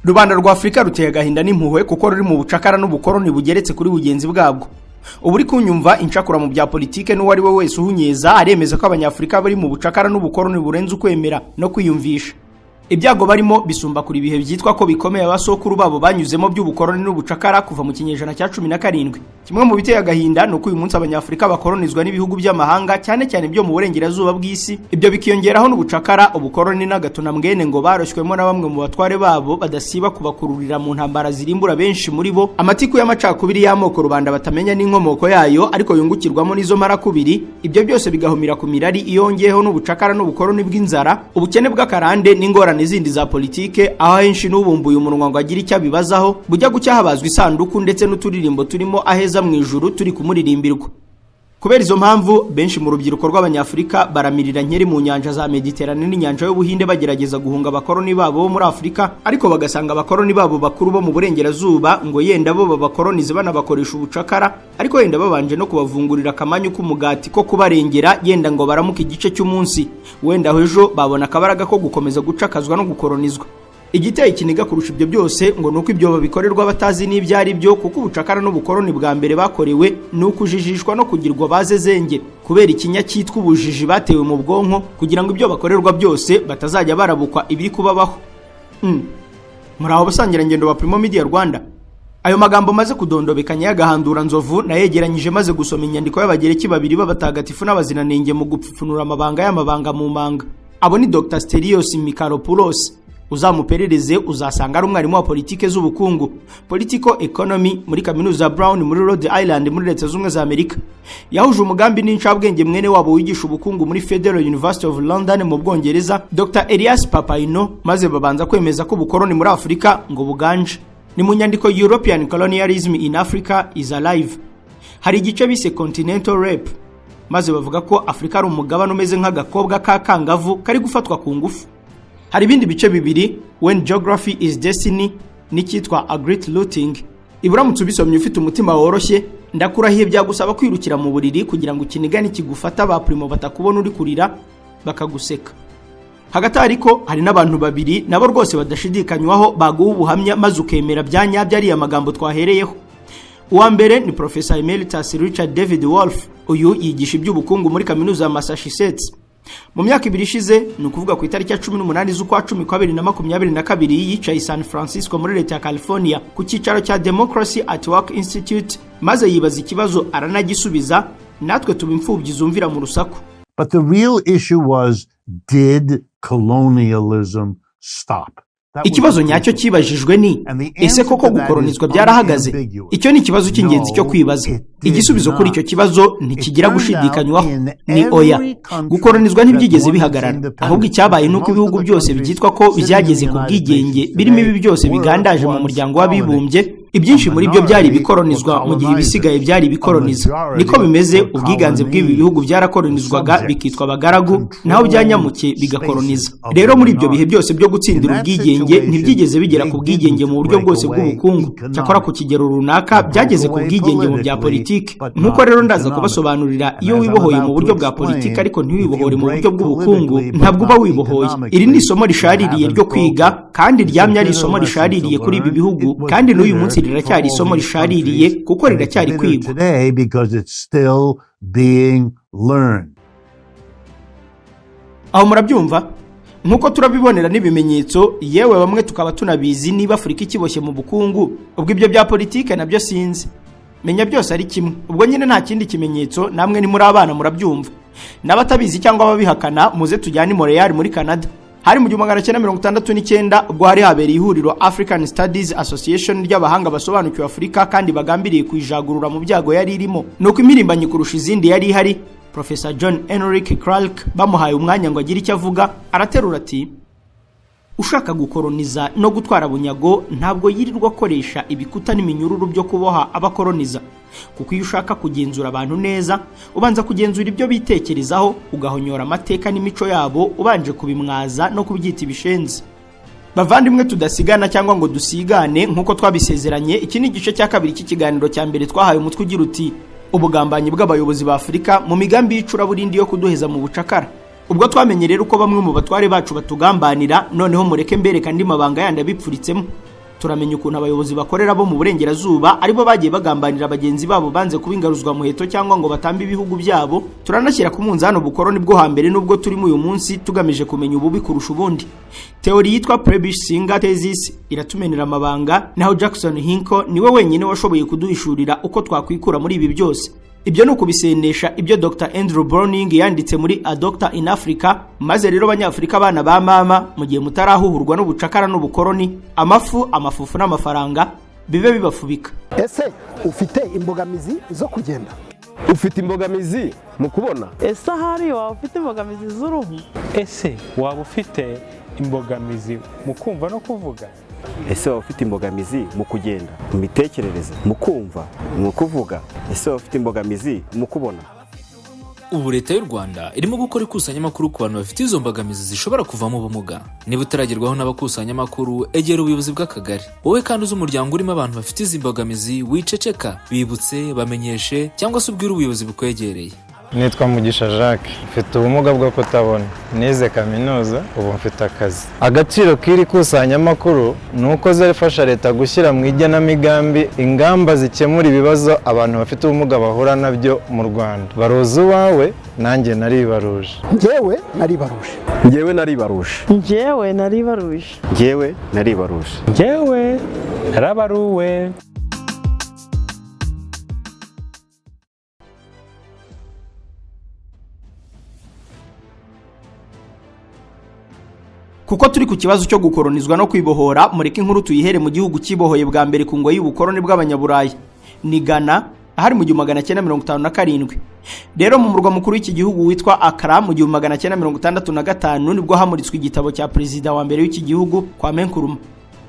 Rubanda rwa Afurika ruteye agahinda n'impuhwe, kuko ruri mu bucakara n'ubukoroni bugeretse kuri bugenzi bwabwo. Ubu uri kunyumva, incakura mu bya politike n'uwo ari we wese uhunyeza, aremeza ko Abanyafurika bari mu bucakara n'ubukoroni burenze ukwemera no kwiyumvisha. Ibyago barimo bisumba kure ibihe byitwa ko bikomeye abasokuru babo banyuzemo by'ubukoroni n'ubucakara kuva mu kinyejana cya 17. Kimwe mu biteye agahinda ni uko uyu munsi Abanyafurika bakoronizwa n'ibihugu by'amahanga, cyane cyane ibyo mu burengerazuba bw'isi. Ibyo bikiyongeraho n'ubucakara, ubukoroni n'agatonambwene ngo baroshywemo na bamwe mu batware babo badasiba kubakururira mu ntambara zirimbura benshi muri bo, amatiku y'amacakubiri y'amoko rubanda batamenya n'inkomoko yayo ariko yungukirwamo n'izo marakubiri. Ibyo byose bigahumira ku mirari. Iyongeyeho n'ubucakara n'ubukoroni bw'inzara, ubukene bw'akarande n'ingorane zindi za politike, aho ahenshi n'ubumbuye umunwa ngo agire icyo abibazaho bujya gucya habazwa isanduku, ndetse n'uturirimbo turimo aheza mu ijuru turi kumuririmbirwa. Kubera izo mpamvu, benshi mu rubyiruko rw'Abanyafurika baramirira nkeri mu nyanja za Mediterane n'inyanja y'Ubuhinde, bagerageza guhunga abakoroni babo bo muri Afurika, ariko bagasanga abakoroni babo bakuru bo mu burengerazuba ngo yenda bo babakoronize banabakoresha ubucakara, ariko yenda babanje no kubavungurira akamanyu k'umugati ko kubarengera, yenda ngo baramuka igice cy'umunsi, wenda aho ejo babona akabaraga ko gukomeza gucakazwa no gukoronizwa. Igiteye ikiniga kurusha ibyo byose ngo ni uko ibyo babikorerwa batazi n'ibyo ari byo, kuko ubucakara n'ubukoroni bwa mbere bakorewe ni ukujijishwa no kugirwa bazezenge kubera ikinya cyitwa ubujiji batewe mu bwonko, kugira ngo ibyo bakorerwa byose batazajya barabukwa ibiri kubabaho. Muri aho, basangirangendo ba Primo Media Rwanda, ayo magambo maze kudondobekanya y'agahandura nzovu nayegeranyije maze gusoma inyandiko y'Abagereki babiri b'abatagatifu n'abaziranenge mu gupfupfunura amabanga y'amabanga mu manga. Abo ni Dr Stelios Michalopoulos. Uzamuperereze, uzasanga ari umwarimu wa politike z'ubukungu, political economy, muri Kaminuza ya Brown muri Rhode Island, muri Leta Z'Ubumwe za Amerika. Yahuje umugambi n'incabwenge mwene wabo wigisha ubukungu muri Federal University of London mu Bwongereza, Dr Elias Papaino, maze babanza kwemeza ko ubukoroni muri Afurika ngo buganje. Ni mu nyandiko "European Colonialism in Africa is Alive". Hari igice bise "Continental Rape", maze bavuga ko Afurika ari umugabane umeze nk'agakobwa k'akangavu kari gufatwa ku ngufu. Hari ibindi bice bibiri, "When Geography is Destiny" n'icyitwa "A Great Looting". Iburamutse ubisomye ufite umutima woroshye, ndakurahiye byagusaba kwirukira mu buriri kugira ngo ikiniga kigufata ba primo batakubona uri kurira bakaguseka. Hagati ariko hari n'abantu babiri nabo rwose badashidikanywaho baguha ubuhamya maze ukemera bya nyabyo ariya magambo twahereyeho. Uwa mbere ni Professor Emeritus Richard David Wolff. Uyu yigisha iby'ubukungu muri Kaminuza ya Massachusetts. Mu myaka 2 ishize, ni ukuvuga ku itariki ya 18 z'ukwa 10 kwa 2022, yicaye i San Francisco muri leta ya California ku cyicaro cya Democracy at Work Institute, maze yibaza ikibazo aranagisubiza, natwe tuba imfubyi zumvira mu rusaku. But the real issue was, did colonialism stop? Ikibazo nyacyo cyibajijwe ni: ese koko gukoronizwa byarahagaze? Icyo ni ikibazo cy'ingenzi cyo kwibaza. Igisubizo kuri icyo kibazo ntikigira gushidikanywaho, ni oya. Gukoronizwa ntibyigeze bihagarara. Ahubwo icyabaye ni uko ibihugu byose byitwa ko byageze ku bwigenge, birimo ibi byose bigandaje mu Muryango w'Abibumbye, ibyinshi muri byo byari ibikoronizwa, mu gihe ibisigaye byari ibikoroniza. Niko bimeze. Ubwiganze bw'ibi bihugu byarakoronizwaga bikitwa abagaragu, naho byanyamuke bigakoroniza. Rero muri ibyo bihe byose byo gutsindira ubwigenge, ntibyigeze bigera ku bwigenge mu buryo bwose bw'ubukungu. Cyakora ku kigero runaka byageze ku bwigenge mu bya politiki. Nk'uko rero ndaza kubasobanurira, iyo wibohoye mu buryo bwa politiki ariko ntiwibohore mu buryo bw'ubukungu, ntabwo uba wibohoye. Iri ni isomo rishaririye ryo kwiga, kandi ryamye ari isomo rishaririye kuri ibi bihugu, kandi n'uyu munsi riracyari isomo rishaririye kuko riracyari kwigwa. Today because it's still being learned. Aho murabyumva, nk'uko turabibonera n'ibimenyetso, yewe bamwe tukaba tunabizi. Niba Afurika ikiboshye mu bukungu, ubwo ibyo bya politike nabyo sinzi, menya byose ari kimwe. Ubwo nyine nta kindi kimenyetso, namwe ni muri abana murabyumva. N'abatabizi cyangwa ababihakana, muze tujyane i Montreal muri Canada. Hari mu 1969, ubwo hari habereye ihuriro African Studies Association ry'abahanga basobanukiwe Afurika kandi bagambiriye kuyijagurura mu byago yari irimo. Nuko impirimbanyi kurusha izindi yari ihari, Professor John Henrik Clarke, bamuhaye umwanya ngo agire icyo avuga, araterura ati: "Ushaka gukoroniza no gutwara bunyago ntabwo yirirwa akoresha ibikuta n'iminyururu byo kuboha abakoroniza, kuko iyo ushaka kugenzura abantu neza ubanza kugenzura ibyo bitekerezaho, ugahonyora amateka n'imico yabo ubanje kubimwaza no kubyita ibishenzi." Bavandimwe, tudasigana cyangwa ngo dusigane, nk'uko twabisezeranye, iki ni igice cya kabiri cy'ikiganiro cya mbere twahaye umutwe ugira uti: "Ubugambanyi bw'abayobozi ba Afurika mu migambi y'icuraburindi yo kuduheza mu bucakara." Ubwo twamenye rero uko bamwe mu batware bacu batugambanira, noneho mureke mbereka andi mabanga yandi abipfuritsemo. Turamenya ukuntu abayobozi bakorera bo mu burengerazuba aribo bagiye bagambanira bagenzi babo banze kuba ingaruzwamuheto cyangwa ngo batambe ibihugu byabo. Turanashyira ku munzani ubukoroni bwo hambere n'ubwo turimo uyu munsi, tugamije kumenya ububi kurusha ubundi. Théorie yitwa Prebisch Singer thesis iratumenera amabanga, naho Jackson Hinkle niwe wenyine washoboye kuduhishurira uko twakwikura muri ibi byose. Ibyo ni ukubisendesha ibyo Dr Andrew Browning yanditse muri A Doctor in Africa. Maze rero, Abanyafurika, abana ba mama, mu gihe mutarahuhurwa n'ubucakara n'ubukoroni, amafu, amafufu n'amafaranga bibe bibafubika. Ese ufite imbogamizi zo kugenda? Ufite imbogamizi mu kubona? Ese ahari waba ufite imbogamizi z'uruhu? Ese waba ufite imbogamizi mu kumva no kuvuga? Ese waba ufite imbogamizi mu kugenda, mu mitekerereze, mu kumva, mu kuvuga? Ese waba ufite imbogamizi mu kubona? Ubu Leta y'u Rwanda irimo gukora ikusanyamakuru ku bantu bafite izo mbogamizi zishobora kuvamo ubumuga. Niba utaragerwaho n'abakusanyamakuru, egera ubuyobozi bw'akagari. Wowe kandi uzi umuryango urimo abantu bafite izi mbogamizi, wiceceka, bibutse, bamenyeshe cyangwa se ubwire ubuyobozi bukwegereye. Nitwa Mugisha Jacques, mfite ubumuga bwo kutabona. Nize kaminuza, ubu mfite akazi. Agaciro k'iri kusanyamakuru ni uko zifasha leta gushyira mu igenamigambi ingamba zikemura ibibazo abantu bafite ubumuga bahura nabyo mu Rwanda. Baruza uwawe, nanjye naribaruje. Njyewe naribaruje. Njyewe naribaruje. Njyewe naribaruje. Njyewe naribaruje. Njyewe narabaruwe. Kuko turi ku kibazo cyo gukoronizwa no kwibohora, mureke inkuru tuyihere mu gihugu kibohoye bwa mbere ku ngoyi y'ubukoroni bw'Abanyaburayi, ni Ghana, ahari mu 1957. Rero mu murwa mukuru w'iki gihugu witwa Accra, mu 1965, nibwo hamuritswe igitabo cya perezida wa mbere w'iki gihugu, Kwame Nkrumah.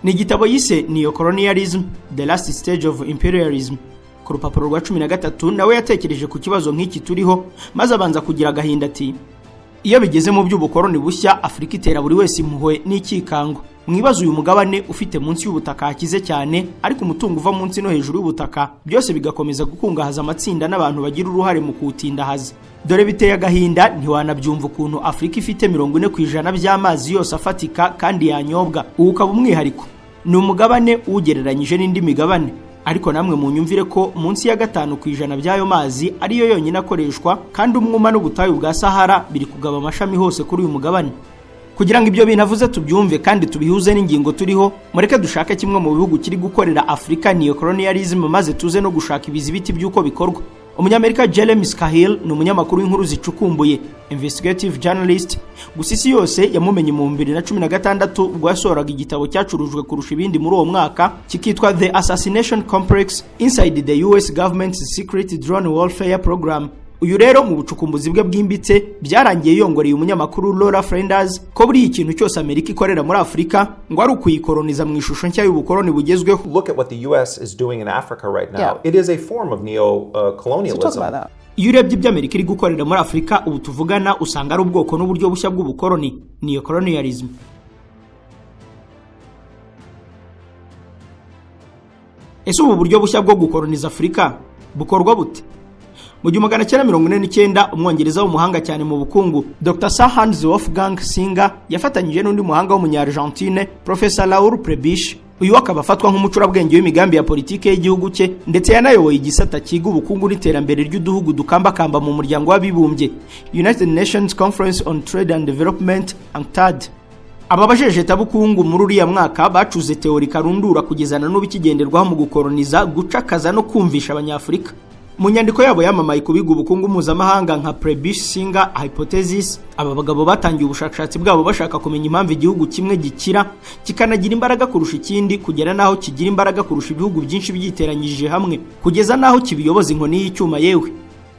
Ni igitabo yise Neocolonialism: The Last Stage of Imperialism. Ku rupapuro rwa 13 nawe yatekereje ku kibazo nk'iki turiho, maze abanza kugira agahinda ati: "Iyo bigeze mu by'ubukoroni bushya, Afurika itera buri wese impuhwe n'ikikango. Mwibaze uyu mugabane ufite munsi y'ubutaka hakize cyane, ariko umutungo uva munsi no hejuru y'ubutaka byose bigakomeza gukungahaza amatsinda n'abantu bagira uruhare mu kuwutindahaza. Dore biteye agahinda, ntiwanabyumva ukuntu Afurika ifite 40% by'amazi yose afatika kandi yanyobwa, ubu ukaba umwihariko. Ni umugabane uwugereranyije n'indi migabane, ariko namwe munyumvire ko munsi ya 5% by'ayo mazi ariyo yonyine akoreshwa, kandi umwuma n'ubutayu bwa Sahara biri kugaba amashami hose kuri uyu mugabane." Kugira ngo ibyo bintu avuze tubyumve kandi tubihuze n'ingingo turiho, mureke dushake kimwe mu bihugu kiri gukorera Afurika neocolonialism, maze tuze no gushaka ibizibiti by'uko bikorwa. Umunyamerika Jeremy Scahill ni umunyamakuru w'inkuru zicukumbuye, investigative journalist. Gusa isi yose yamumenye mu 2016 ubwo yasohoraga igitabo cyacurujwe kurusha ibindi muri uwo mwaka, kikitwa The Assassination Complex: Inside the US Government's Secret Drone Warfare Program. Uyu rero mu bucukumbuzi bwe bwimbitse byarangiye yongoreye umunyamakuru Laura Flanders ko buriya ikintu cyose Amerika ikorera muri Afurika ngo ari ukuyikoroniza mu ishusho nshya y'ubukoroni bugezweho. Look at what the US is doing in Africa right now. It is a form of neo colonialism. Iyo urebye ibyo Amerika iri gukorera muri Afurika ubu tuvugana, usanga ari ubwoko n'uburyo bushya bw'ubukoroni, neocolonialism. Ese ubu buryo bushya bwo gukoroniza Afurika bukorwa bute? Mu 1949, Umwongereza w'umuhanga cyane mu bukungu Dr Sir Hans Wolfgang Singer yafatanyije n'undi muhanga w'Umunya-Argentine, Professor Raul Prebisch. Uyu akaba afatwa nk'umucurabwenge w'imigambi ya politike y'igihugu cye, ndetse yanayoboye igisata cyiga ubukungu n'iterambere ry'uduhugu dukambakamba mu Muryango w'Abibumbye, United Nations Conference on Trade and Development, UNCTAD. Aba bajejetabukungu muri uriya mwaka bacuze théorie karundura kugeza na n'ubu ikigenderwaho mu gukoroniza, gucakaza no kumvisha Abanyafurika. Mu nyandiko yabo yamamaye ku biga ubukungu mpuzamahanga nka Prebisch Singer Hypothesis, aba bagabo batangiye ubushakashatsi bwabo bashaka kumenya impamvu igihugu kimwe gikira kikanagira imbaraga kurusha ikindi, kugera n'aho kigira imbaraga kurusha ibihugu byinshi byiteranyije hamwe, kugeza n'aho kibiyoboza inkoni y'icyuma. Yewe,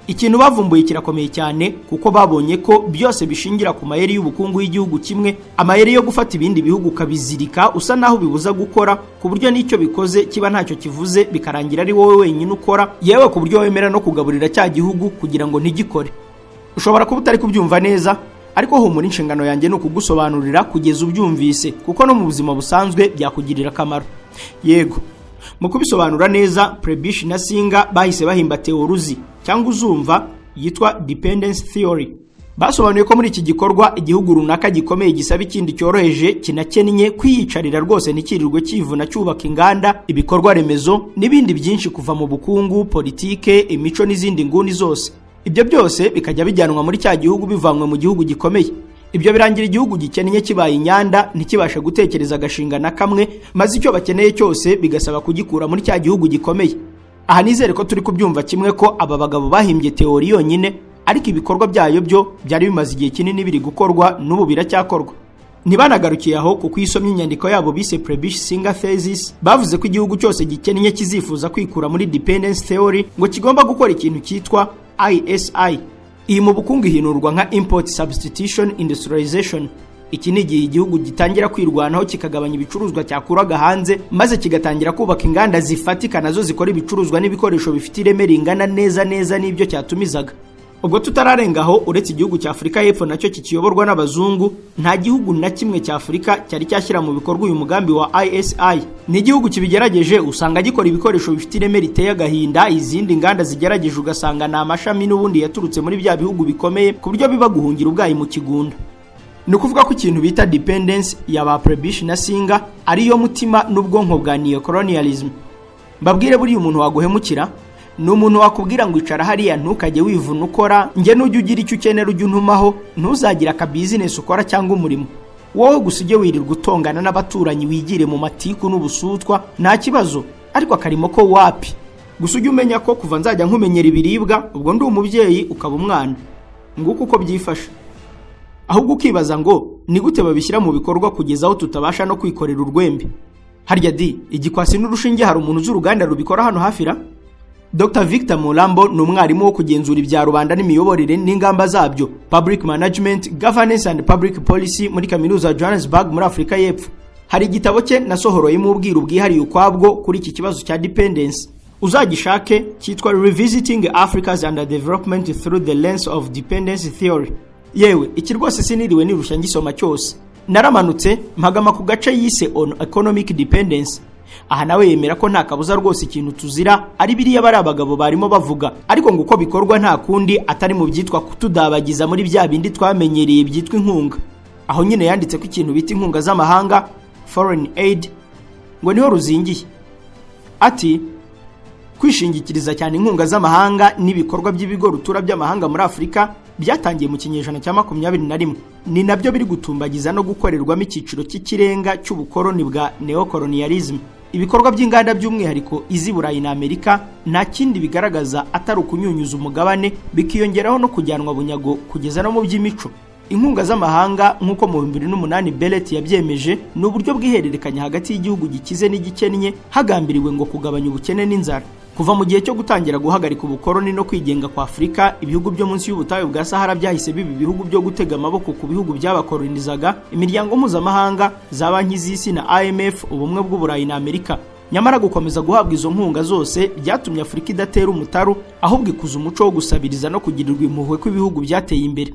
ikintu bavumbuye kirakomeye cyane, kuko babonye ko byose bishingira ku mayeri y'ubukungu y'igihugu kimwe, amayeri yo gufata ibindi bihugu ukabizirika usa naho bibuza gukora, ku buryo n'icyo bikoze kiba ntacyo kivuze, bikarangira ari wowe wenyine ukora, yewe ku buryo wemera no kugaburira cya gihugu kugira ngo ntigikore. Ushobora kuba utari kubyumva neza, ariko humura, inshingano yanjye ni ukugusobanurira kugeza ubyumvise, kuko no mu buzima busanzwe byakugirira akamaro. Yego, mu kubisobanura neza, Prebisch na Singer bahise bahimba théorie cyangwa uzumva yitwa dependence theory. Basobanuye ko muri iki gikorwa igihugu runaka gikomeye gisaba ikindi cyoroheje kinakennye kwiyicarira rwose, ntikirirwe kivuna cyubaka inganda, ibikorwa remezo n'ibindi byinshi, kuva mu bukungu, politike, imico n'izindi nguni zose. Ibyo byose bikajya bijyanwa muri cya gihugu bivanywe mu gihugu gikomeye. Ibyo birangira igihugu gikennye kibaye inyanda, ntikibashe gutekereza agashinga na kamwe, maze icyo bakeneye cyose bigasaba kugikura muri cya gihugu gikomeye. Aha nizere ko turi kubyumva kimwe, ko aba bagabo bahimbye théorie yonyine, ariko ibikorwa byayo byo byari bimaze igihe kinini biri gukorwa, n'ubu biracyakorwa. Ntibanagarukiye aho, kuko iyo usomye inyandiko yabo bise Prebisch Singer Thesis, bavuze ko igihugu cyose gikennye kizifuza kwikura muri dependence theory ngo kigomba gukora ikintu cyitwa ISI. Iyi mu bukungu ihinurwa nka import substitution industrialization. Iki ni igihe igihugu gitangira kwirwanaho, kikagabanya ibicuruzwa cyakuraga hanze, maze kigatangira kubaka inganda zifatika nazo zikora ibicuruzwa n'ibikoresho bifite ireme ringana neza neza n'ibyo cyatumizaga. Ubwo tutararengaho, uretse igihugu cya Afurika y'Epfo nacyo kikiyoborwa n'abazungu, nta gihugu na kimwe cya Afurika cyari cyashyira mu bikorwa uyu mugambi wa ISI. N'igihugu kibigerageje usanga gikora ibikoresho bifite ireme riteye agahinda, izindi nganda zigerageje ugasanga ni amashami n'ubundi yaturutse muri bya bihugu bikomeye, ku buryo biba guhungira ubwayi mu kigunda. Ni ukuvuga ko ikintu bita dependence ya ba Prebisch na Singer ariyo mutima n'ubwonko bwa neocolonialism. Mbabwire, buriya umuntu waguhemukira ni umuntu wakubwira ngo icara hariya, ntukajye wivuna ukora, njye nujya ugira icyo ukenera ujya untumaho, ntuzagire akabizinesi ukora cyangwa umurimo, wowe gusa ujye wirirwa utongana n'abaturanyi, wigire mu matiku n'ubusutwa, nta kibazo, ariko akarimo ko wapi. Gusa ujye umenya ko kuva nzajya nkumenyera ibiribwa, ubwo ndi umubyeyi ukaba umwana. Nguko uko byifashe. Ahubwo ukibaza ngo ni gute babishyira mu bikorwa kugeza aho tutabasha no kwikorera urwembe? Harya di igikwasi n'urushinge, hari umuntu uzi uruganda rubikora hano hafi ra? Dr Victor Mulambo ni umwarimu wo kugenzura ibya rubanda n'imiyoborere n'ingamba zabyo, Public Management, Governance and Public Policy, muri Kaminuza ya Johannesburg muri Afurika y'Epfo. Hari igitabo cye nasohoroyemo ubwiru bwihariye ukwabwo kuri iki kibazo cya dependence, uzagishake, cyitwa Revisiting Africa's Underdevelopment Through the Lens of Dependence Theory. Yewe, iki rwose siniriwe nirushya ngisoma cyose, naramanutse mpagama ku gace yise On Economic Dependence. Aha nawe yemera ko nta kabuza rwose ikintu tuzira ari biriya bari abagabo barimo bavuga, ariko ngo uko bikorwa nta kundi atari mu byitwa kutudabagiza muri bya bindi twamenyereye byitwa inkunga. Aho nyine yanditse ko ikintu bita inkunga z'amahanga, foreign aid, ngo niho ruzingiye. Ati kwishingikiriza cyane inkunga z'amahanga n'ibikorwa by'ibigo rutura by'amahanga muri Afurika byatangiye mu kinyejana cya 21, ni nabyo biri gutumbagiza no gukorerwamo icyiciro cy'ikirenga cy'ubukoloni bwa neocolonialism. Ibikorwa by'inganda, by'umwihariko iz'i Burayi na Amerika, nta kindi bigaragaza atari ukunyunyuza umugabane, bikiyongeraho no kujyanwa bunyago kugeza no mu by'imico. Inkunga z'amahanga, nk'uko mu 2008 Bellet yabyemeje, ni uburyo bw'ihererekanya hagati y'igihugu gikize n'igikennye, hagambiriwe ngo kugabanya ubukene n'inzara. Kuva mu gihe cyo gutangira guhagarika ubukoloni no kwigenga kwa Afurika, ibihugu byo munsi y'ubutayu bwa Sahara byahise biba ibihugu byo gutega amaboko ku bihugu byabakolonizaga, imiryango mpuzamahanga, za banki z'isi na IMF, Ubumwe bw'Uburayi na Amerika. Nyamara gukomeza guhabwa izo nkunga zose byatumye Afurika idatera umutaru, ahubwo ikuza umuco wo gusabiriza no kugirirwa impuhwe kw'ibihugu byateye imbere.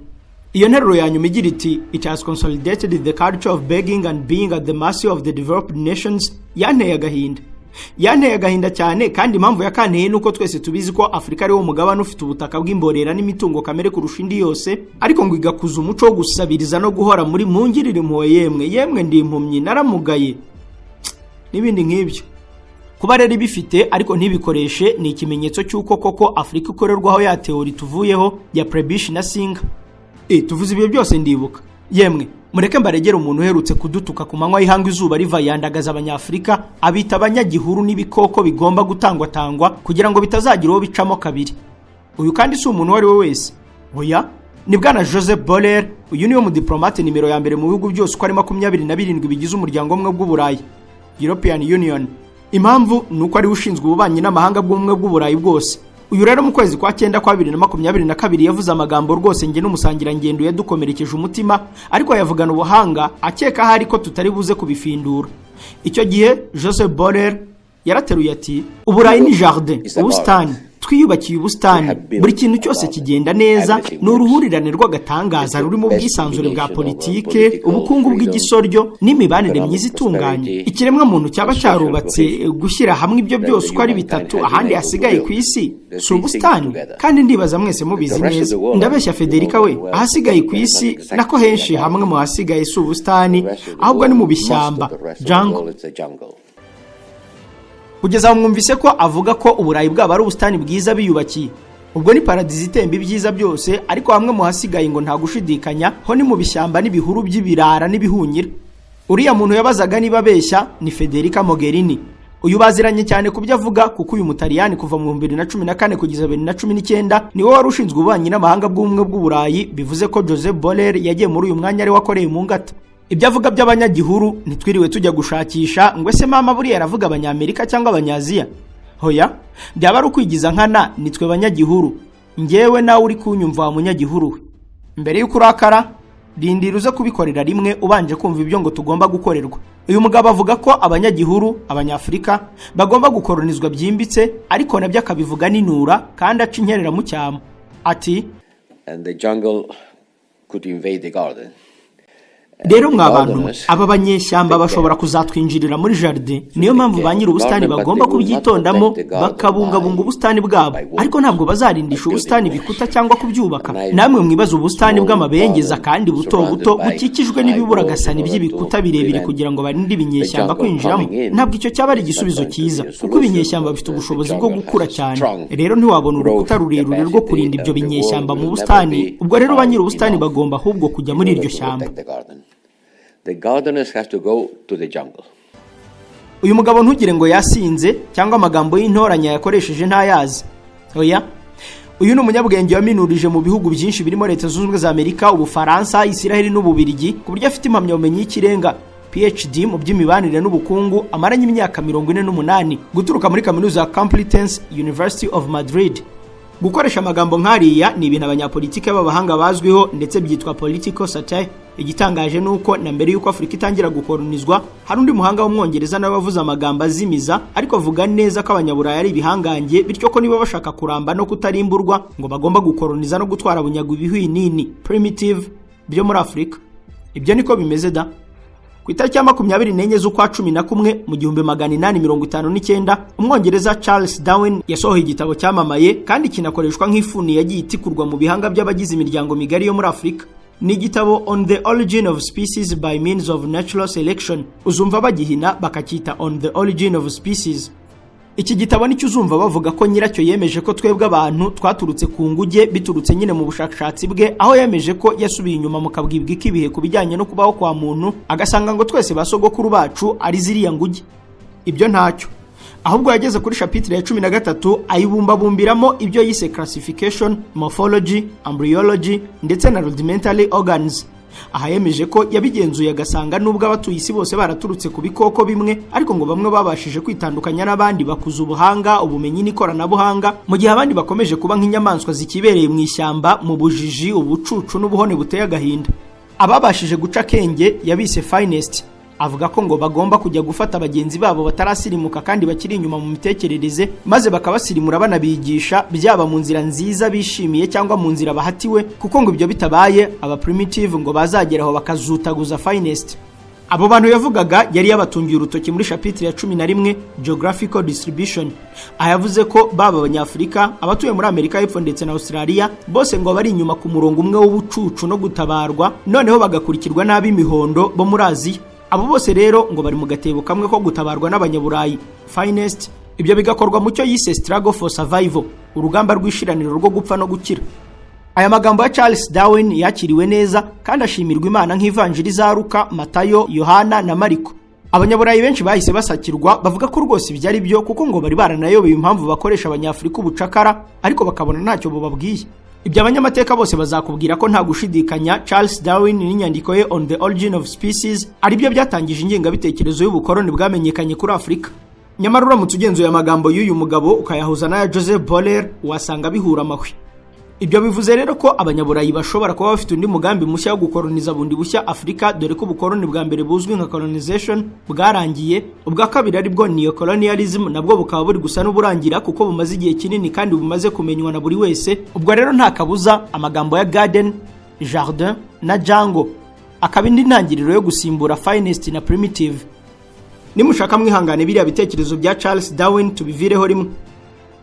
Iyo nteruro ya nyuma igira iti "It has consolidated the culture of begging and being at the mercy of the developed nations" yanteye agahinda, yanteye agahinda cyane. Kandi impamvu yakanteye ni uko twese tubizi ko Afurika ariwo mugabane ufite ubutaka bw'imborera n'imitungo kamere kurusha indi yose, ariko ngo igakuza umuco wo gusabiriza no guhora muri mungirire impuhwe, yemwe yemwe, ndi impumyi, naramugaye, n'ibindi nk'ibyo. Kuba rero ibifite ariko ntibikoreshe ni ikimenyetso cy'uko koko Afurika ikorerwaho ya théorie tuvuyeho ya Prebisch na Singer. Tuvuze ibyo byose ndibuka, yemwe mureke mbaregere umuntu uherutse kudutuka ku manywa y'ihanga, izuba riva, yandagaza Abanyafurika, abita abanyagihuru n'ibikoko bigomba gutangwatangwa kugira ngo bitazagira uwo bicamo kabiri. Uyu kandi si umuntu uwo ari we wese, oya, ni bwana Joseph Borrell. Uyu niwe mudiplomate nimero ya mbere mu bihugu byose uko ari 27 bigize umuryango umwe bw'Uburayi, European Union. Impamvu ni uko ariwe ushinzwe ububanyi n'amahanga bw'ubumwe bw'Uburayi bwose. Uyu rero mu kwezi kwa cyenda kwa 2022 yavuze amagambo rwose njye n'umusangirangendo yadukomerekeje umutima, ariko yavugana ubuhanga, akeka ahari ko tutari buze kubifindura. Icyo gihe Joseph Borrell yarateruye ati: "Uburayi ni jardin, ubusitani. Twiyubakiye ubusitani, buri kintu cyose kigenda neza. Ni uruhurirane rw'agatangaza rurimo ubwisanzure bwa politike, ubukungu bw'igisoryo n'imibanire myiza itunganye. Ikiremwa muntu cyaba cyarubatse gushyira hamwe ibyo byose uko ari bitatu. Ahandi hasigaye ku isi si ubusitani? Kandi ndibaza mwese mubizi neza. Ndabeshya, Federica we? Ahasigaye ku isi, nako henshi hamwe mu hasigaye, si ubusitani, ahubwo ni mu bishyamba, jungle. Kugeza aho mwumvise ko avuga ko Uburayi bwaba ari ubusitani bwiza biyubakiye, ubwo ni paradizo itemba ibyiza byose, ariko hamwe mu hasigaye ngo nta gushidikanya ho ni mu bishyamba n'ibihuru by'ibirara n'ibihunyira. Uriya muntu yabazaga niba abeshya ni Federica Mogherini. Uyu baziranye cyane ku byo avuga, kuko uyu Mutaliyani kuva mu 2014 kugeza 2019 niwe wari ushinzwe ububanyi n'amahanga bw'Ubumwe bw'Uburayi. Bivuze ko Josep Borrell yagiye muri uyu mwanya ari wakoreye mu ngata. Ibyo avuga by'abanyagihuru ntitwiriwe tujya gushakisha ngo ese mama buriya aravuga Abanyamerika cyangwa Abanyaziya. Hoya, byaba ari ukwigiza nkana. Nitwe banyagihuru, ngewe nawe uri kunyumva wa munyagihuru we. Mbere y'uko urakara, rindira uze kubikorera rimwe ubanje kumva ibyo ngo tugomba gukorerwa. Uyu mugabo avuga ko abanyagihuru, Abanyafurika, bagomba gukoronizwa byimbitse, ariko nabyo akabivuga ninura kandi aca inkerera mu cyamo, ati: And the jungle could invade the garden. "Rero mwa bantu mwe, aba banyeshyamba bashobora kuzatwinjirira muri jardin. Niyo mpamvu ba nyiri ubusitani bagomba kubyitondamo, bakabungabunga ubusitani bwabo, ariko ntabwo bazarindisha ubusitani ibikuta cyangwa kubyubaka. Namwe mwibaza ubusitani bw'amabengeza kandi buto buto bukikijwe n'ibiburagasani by'ibikuta birebire kugira ngo barinde ibinyeshyamba kwinjiramo. Ntabwo icyo cyaba ari igisubizo cyiza, kuko ibinyeshyamba bifite ubushobozi bwo gukura cyane. Rero ntiwabona urukuta rurerure rwo kurinda ibyo binyeshyamba mu busitani. Ubwo rero ba nyiri ubusitani bagomba ahubwo kujya muri iryo shyamba." The gardeners have to go to the jungle. Uyu mugabo ntugire ngo yasinze cyangwa amagambo y'intoranya yakoresheje ntayazi. Oya, uyu ni umunyabwenge waminurije mu bihugu byinshi birimo Leta Zunze Ubumwe za Amerika, Ubufaransa, Isiraheli n'Ububirigi, ku buryo afite impamyabumenyi y'ikirenga, PhD, mu by'imibanire n'ubukungu amaranye imyaka 48, guturuka muri Kaminuza ya Complutense University of Madrid. Gukoresha amagambo nk'ariya ni ibintu abanyapolitike b'abahanga bazwiho, ndetse byitwa political satire. Igitangaje ni uko na mbere y'uko Afurika itangira gukoronizwa, hari undi muhanga w'Umwongereza nawe wavuze amagambo azimiza, ariko avuga neza ko Abanyaburayi ari ibihangange, bityo ko niba bashaka kuramba no kutarimburwa ngo bagomba gukoroniza no gutwara bunyago ibihwinini, primitive, byo muri Afurika. Ibyo niko bimeze da. Ku itariki ya 24 z'ukwa 11 mu 1859, Umwongereza Charles Darwin yasohoye igitabo cyamamaye kandi kinakoreshwa nk'ifuni yagiye itikurwa mu bihanga by'abagize imiryango migari yo muri Afurika. Ni igitabo On the Origin of Species by Means of Natural Selection. Uzumva bagihina bakacyita On the Origin of Species. Iki gitabo nicyo uzumva bavuga ko nyiracyo yemeje ko twebwe abantu twaturutse ku nguge, biturutse nyine mu bushakashatsi bwe, aho yemeje ko yasubiye inyuma mu kabwibwi k'ibihe ku bijyanye no kubaho kwa muntu, agasanga ngo twese ba sogokuru bacu ari ziriya nguge. Ibyo ntacyo, ahubwo yageze kuri chapitre ya 13 ayibumbabumbiramo ibyo yise classification, morphology, embryology ndetse na rudimentary organs. Aha yemeje ko yabigenzuye agasanga nubwo abatuye isi bose baraturutse ku bikoko bimwe, ariko ngo bamwe babashije kwitandukanya n'abandi, bakuza ubuhanga, ubumenyi n'ikoranabuhanga, mu gihe abandi bakomeje kuba nk'inyamaswa zikibereye mu ishyamba, mu bujiji, ubucucu n'ubuhone buteye agahinda. Ababashije guca akenge yabise finest, avuga ko ngo bagomba kujya gufata bagenzi babo batarasirimuka kandi bakiri inyuma mu mitekerereze, maze bakabasirimura banabigisha, byaba mu nzira nziza bishimiye cyangwa mu nzira bahatiwe, kuko ngo ibyo bitabaye aba primitive ngo bazageraho bakazutaguza finest. Abo bantu yavugaga yari yabatungiye urutoki muri chapitre ya 11, geographical distribution. Aha yavuze ko baba Abanyafurika, abatuye muri Amerika y'Epfo ndetse na Australia, bose ngo bari inyuma ku murongo umwe w'ubucucu no gutabarwa, noneho bagakurikirwa n'ab'imihondo bo muri Aziya. Abo bose rero ngo bari mu gatebo kamwe ko gutabarwa n'Abanyaburayi, finest. Ibyo bigakorwa mu cyo yise struggle for survival, urugamba rw'ishiraniro rwo gupfa no gukira. Aya magambo ya Charles Darwin yakiriwe neza kandi ashimirwa Imana nk'ivanjiri za Luka, Matayo, Yohana na Mariko. Abanyaburayi benshi bahise basakirwa, bavuga ko rwose ibyo ari byo, kuko ngo bari baranayobeye impamvu bakoresha Abanyafurika ubucakara, ariko bakabona ntacyo bubabwiye. Ibyo abanyamateka bose bazakubwira ko nta gushidikanya Charles Darwin n'inyandiko ye On the Origin of Species aribyo byatangije ingengabitekerezo y'ubukoroni bwamenyekanye kuri Afurika. Nyamara uramutse ugenzuye amagambo y'uyu mugabo ukayahuza n'aya Joseph Borrell, wasanga bihura amahwi. Ibyo bivuze rero ko Abanyaburayi bashobora kuba bafite undi mugambi mushya wo gukoroniza bundi bushya Afurika, dore ko ubukoroni bwa mbere buzwi nka colonization bwarangiye, ubwa kabiri aribwo neocolonialism nabwo bukaba buri gusa n'uburangira, kuko bumaze igihe kinini kandi bumaze kumenywa na buri wese. Ubwo rero nta kabuza amagambo ya garden, jardin na jungle akaba indi ntangiriro yo gusimbura finest na primitive. Nimushaka mwihangane, biriya bitekerezo bya Charles Darwin tubivireho rimwe.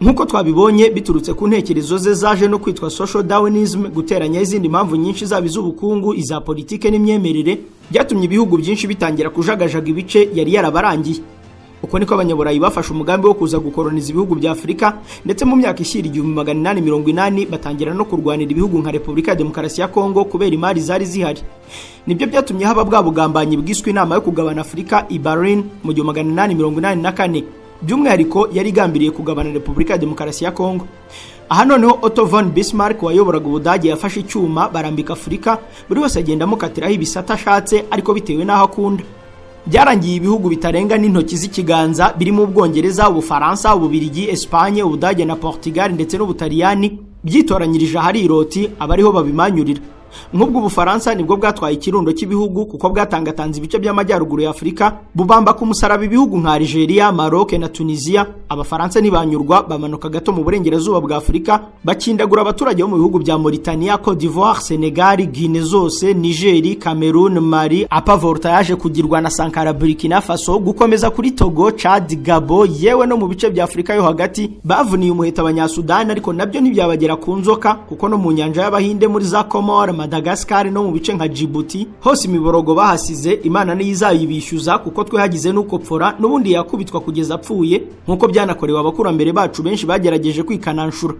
Nk'uko twabibonye, biturutse ku ntekerezo ze zaje no kwitwa social Darwinism, guteranya izindi mpamvu nyinshi, zaba iz'ubukungu, iza politike n'imyemerere, byatumye ibihugu byinshi bitangira kujagajaga ibice yari yarabarangiye. Uko niko Abanyaburayi bafashe umugambi wo kuza gukoroniza ibihugu bya Afurika, ndetse mu myaka ishyira 1880 batangira no kurwanira ibihugu nka Repubulika ya Demokarasi ya Kongo kubera imari zari zihari. Nibyo byatumye haba bwa bugambanyi bwiswe inama yo kugabana Afurika i Berlin mu 1884. By'umwihariko yari igambiriye kugabana Repubulika ya Demokarasi ya Kongo. Aha noneho Otto von Bismarck wayoboraga Ubudage yafashe icyuma barambika Afurika, buri wese agenda amukatiraho ibisate ashatse, ariko bitewe n'aho akunda. Byarangiye ibihugu bitarenga n'intoki z'ikiganza birimo Ubwongereza, Ubufaransa, Ububirigi, Espagne, Ubudage na Portugal ndetse n'Ubutaliyani byitoranyirije ahari iroti, aba ariho babimanyurira. Nk'ubwo Ubufaransa nibwo bwatwaye ikirundo cy'ibihugu, kuko bwatangatanze ibice by'amajyaruguru ya Afurika, bubamba ku musaraba ibihugu nka Algeria, Maroc na Tunisia. Abafaransa ntibanyurwa, bamanuka gato mu burengerazuba bwa Afurika, bakindagura abaturage bo mu bihugu bya Mauritania, Cote d'Ivoire, Senegal, Guinea zose, Niger, Cameroon, Mali, Upper Volta yaje kugirwa na Sankara, Burkina Faso, gukomeza kuri Togo, Chad, Gabon, yewe no mu bice bya Afurika yo hagati bavuniye umuheto Abanyasudani, ariko nabyo ntibyabagera ku nzoka, kuko no mu nyanja y'Abahinde muri za Comore, Madagascar no mu bice nka Djibouti hose imiborogo bahasize, Imana niyo izayibishyuza, kuko twe hagize n'ukopfora n'ubundi yakubitwa kugeza apfuye, nk'uko byanakorewe abakurambere bacu benshi bagerageje kwikananshura.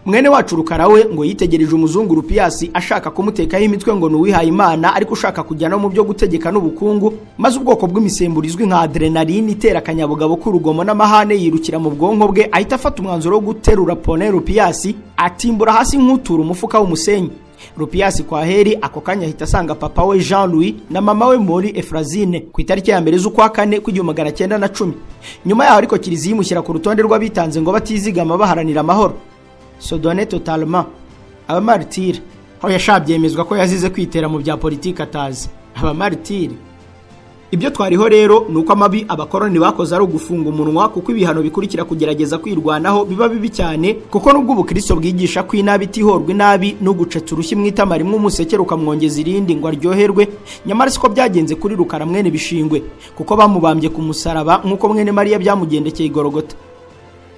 Mwene wacu Rukara we ngo yitegereje umuzungu Rupiyasi ashaka kumutekaho imitwe ngo ni uwihaye Imana ariko ushaka kujya no mu byo gutegeka n'ubukungu, maze ubwoko bw'imisemburo izwi nka adrenaline itera akanyabugabo k'urugomo n'amahane yirukira mu bwonko bwe, ahita afata umwanzuro wo guterura Pone Rupiyasi atimbura hasi nk'utura umufuka w'umusenyi. Rupiyasi kwa heri ako kanya ahita asanga papa we Jean Louis na mama we Mori Efrazine ku itariki ya 1 z'ukwa 4 1910. Nyuma yaho ariko kiliziya imushyira ku rutonde rw'abitanze ngo batizigama baharanira amahoro, se donner totalement, abamaritire. Aho yashabyemezwa ko yazize kwitera mu bya politiki atazi, abamaritire. Ibyo twariho rero ni uko amabi abakoroni bakoze ari ugufunga umunwa, kuko ibihano bikurikira kugerageza kwirwanaho biba bibi cyane, kuko nubwo ubukristo bwigisha ko inabi itihorwa inabi, n'ugucetsa urushyi mu itama rimwe umusekera ukamwongeza irindi ngo aryoherwe, nyamara siko byagenze kuri Rukara mwene Bishingwe, kuko bamubambye ku musaraba nk'uko mwene Mariya byamugendekeye igorogota.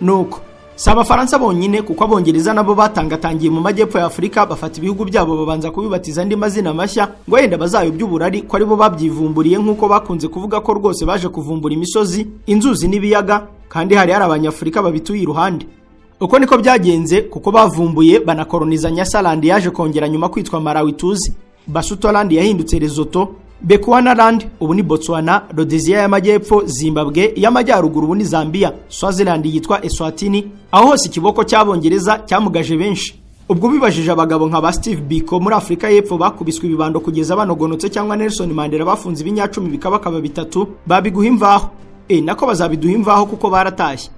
Nuko si Abafaransa bonyine, kuko Abongereza nabo batangatangiye mu majyepfo ya Afurika, bafata ibihugu byabo babanza kubibatiza andi mazina mashya ngo wenda bazayobye uburari ko aribo babyivumburiye, nk'uko bakunze kuvuga ko rwose baje kuvumbura imisozi, inzuzi n'ibiyaga, kandi hari hari Abanyafurika babituye iruhande. Uko niko byagenze, kuko bavumbuye banakoroniza Nyasaland yaje kongera nyuma kwitwa Malawi tuzi, Basutoland yahindutse Lesotho, Bechuanaland ubu ni Botswana, Rhodesia y'Amajyepfo, Zimbabwe y'Amajyaruguru ubu ni Zambia, Swaziland yitwa Eswatini. Aho hose ikiboko cy'Abongereza cyamugaje benshi. Ubwo bibajije abagabo nka ba Steve Biko muri Afurika y'Epfo bakubiswe ibibando kugeza banogonotse, cyangwa Nelson Mandela bafunze ibinyacumi bikabakaba bitatu, babiguha imvaho. Nako bazabiduha imvaho kuko baratashye.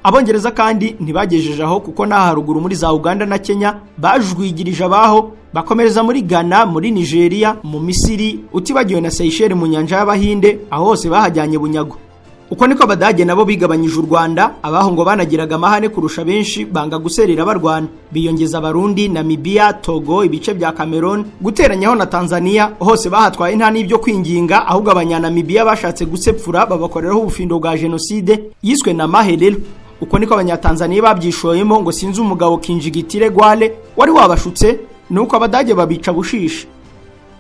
Abongereza kandi ntibagejeje aho, kuko n'aha haruguru muri za Uganda na Kenya bajwigirije abaho, bakomereza muri Ghana, muri Nigeria, mu Misiri, utibagiwe na Seychelles mu nyanja y'Abahinde, aho hose bahajyanye bunyago. Uko niko Abadage nabo bigabanyije u Rwanda. Abaho ngo banagiraga amahane kurusha benshi, banga guserera barwana, biyongeza Abarundi, Namibia, Togo, ibice bya Cameroon, guteranyaho na Tanzania, hose bahatwaye nta n'ibyo kwinginga. Ahubwo Abanyanamibiya bashatse gusepfura babakoreraho ubufindo bwa jenoside yiswe na Maherero. Uko niko Abanyatanzaniya babyishoyemo, ngo sinzi umugabo Kinjigitire Gwale wari wabashutse, nuko Abadage babica bushisha.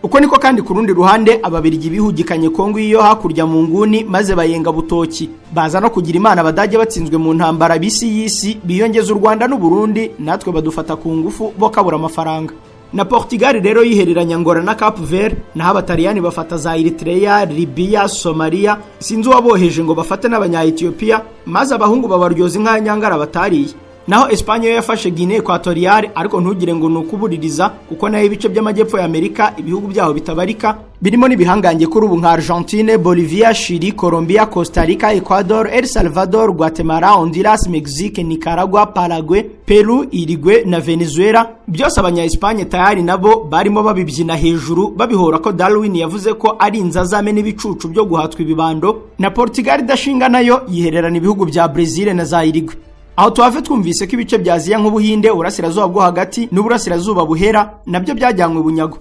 Uko niko kandi ku rundi ruhande Ababirigi bihugikanye Kongo iyo hakurya mu nguni, maze bayenga butoki, baza no kugira Imana Abadage batsinzwe mu ntambara bisi y'isi, biyongeza u Rwanda n'u Burundi, natwe badufata ku ngufu bo kabura amafaranga. Na Portugal rero yihereranya Angola na Cape Verde, naho Abataliyani bafata za Eritrea, Libya, Somalia, sinzi uwaboheje ngo bafate n'abanya Ethiopia, maze abahungu babaryoza inka ya nyangara batariye. Naho Espagne yo yafashe Guinée Equatoriale, ariko ntugire ngo ni ukubuririza, kuko nayo ibice by'amajyepfo ya Amerika, ibihugu byaho bitabarika birimo n'ibihangange kuri ubu nka Argentine, Bolivia, Chili, Colombia, Costa Rica, Ecuador, El Salvador, Guatemala, Honduras, Mexique, Nicaragua, Paraguay, Peru, Uruguay na Venezuela, byose abanya Espagne tayari nabo barimo babibyina hejuru, babihora ko Darwin yavuze ko ari inzazame n'ibicucu byo guhatwa ibibando. Na Portugal idashinga nayo yihererana ibihugu bya Brazil na za Uruguay. Aho tuhave twumvise ko ibice bya Aziya nk'Ubuhinde, Uburasirazuba bwo hagati n'Uburasirazuba buhera nabyo byajyanywe bunyago.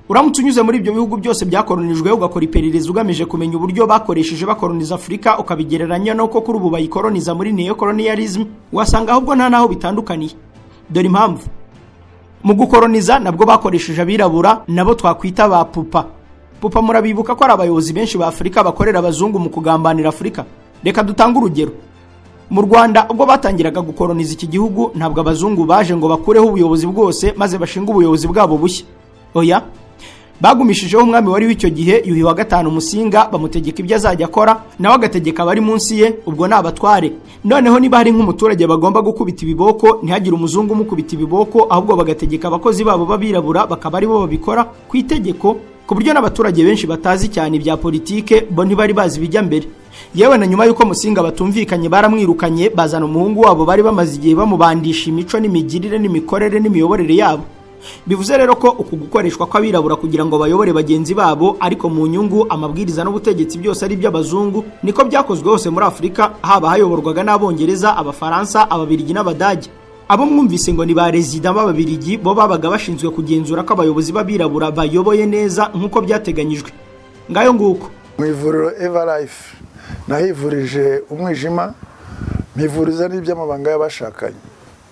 Uramutse unyuze muri ibyo bihugu byose byakoronijwe, ugakora iperereza ugamije kumenya uburyo bakoresheje bakoroniza Afurika, ukabigereranya n'uko kuri ubu bayikoroniza muri neocolonialism, wasanga ahubwo nta n'aho bitandukaniye. Dore impamvu: mu gukoroniza nabwo bakoresheje abirabura, nabo twakwita ba pupa pupa. Murabibuka ko ari abayobozi benshi ba Afurika bakorera abazungu mu kugambanira Afurika. Reka dutange urugero. Mu Rwanda, ubwo batangiraga gukoroniza iki gihugu, ntabwo abazungu baje ngo bakureho ubuyobozi bwose maze bashinge ubuyobozi bwabo bushya. Oya, bagumishijeho umwami wari w'icyo gihe, Yuhi wa gatanu Musinga, bamutegeka ibyo azajya akora, nawe agategeka abari munsi ye, ubwo ni abatware. Noneho niba hari nk'umuturage bagomba gukubita ibiboko, ntihagire umuzungu umukubita ibiboko, ahubwo bagategeka abakozi babo b'abirabura bakaba aribo babikora ku itegeko, ku buryo n'abaturage benshi batazi cyane ibya politike bo ntibari bazi ibijya mbere. Yewe, na nyuma y'uko Musinga batumvikanye, baramwirukanye, bazana umuhungu wabo bari bamaze igihe bamubandisha imico n'imigirire n'imikorere n'imiyoborere yabo. Bivuze rero ko uku gukoreshwa kw'abirabura kugira ngo bayobore bagenzi babo, ariko mu nyungu, amabwiriza n'ubutegetsi byose ari iby'abazungu, niko byakozwe hose muri Afurika, haba hayoborwaga n'Abongereza, Abafaransa, Ababirigi n'Abadage. Abo mwumvise ngo ni ba rezida b'Ababirigi, bo babaga bashinzwe kugenzura ko abayobozi b'abirabura bayoboye neza nk'uko byateganyijwe. Ngayo nguko. Mu ivuriro Eva Life nahivurije umwijima, mpivuriza n'iby'amabanga y'abashakanye,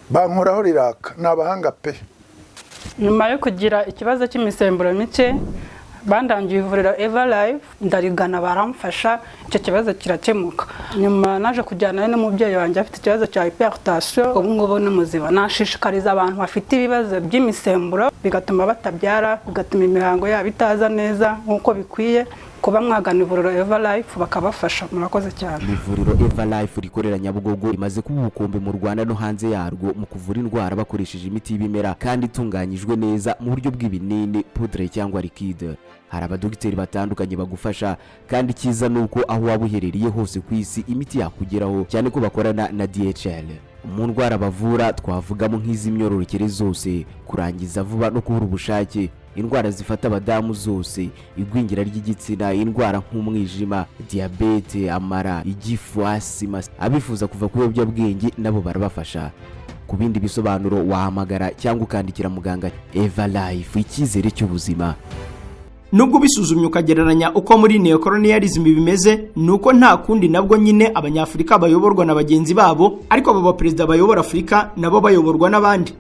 bankoraho riraka, ni abahanga pe. Nyuma yo kugira ikibazo cy'imisemburo mike, bandangiye ivuriro Eva Life, ndarigana, baramfasha, icyo kibazo kirakemuka. Nyuma naje kujyana n'umubyeyi wanjye afite ikibazo cya hypertension, ubu ngubu ni muzima. Nashishikariza abantu bafite ibibazo by'imisemburo bigatuma batabyara, bigatuma imihango yabo itaza neza nk'uko bikwiye, kuba mwagana ivuriro Eva Life bakabafasha. Murakoze cyane. Ivuriro Eva Life rikorera Nyabugogo rimaze kuba ubukombe mu Rwanda no hanze yarwo mu kuvura indwara bakoresheje imiti y'ibimera kandi itunganyijwe neza mu buryo bw'ibinini, poudre cyangwa liquide. Hari abadogiteri batandukanye bagufasha, kandi icyiza ni uko aho waba uherereye hose ku isi imiti yakugeraho, cyane ko bakorana na DHL. Mu ndwara bavura twavugamo nk'iz'imyororokere zose, kurangiza vuba no kubura ubushake, indwara zifata abadamu zose, igwingira ry'igitsina, indwara nk'umwijima, diyabete, amara, igifu, asima. Abifuza kuva ku biyobyabwenge nabo barabafasha. Ku bindi bisobanuro wahamagara cyangwa ukandikira muganga. Eva Life, icyizere cy'ubuzima. Nubwo ubisuzumye ukagereranya uko muri neocolonialism bimeze, ni uko nta kundi, nabwo nyine Abanyafurika bayoborwa na bagenzi babo, ariko abo baperezida bayobora Afurika nabo bayoborwa n'abandi.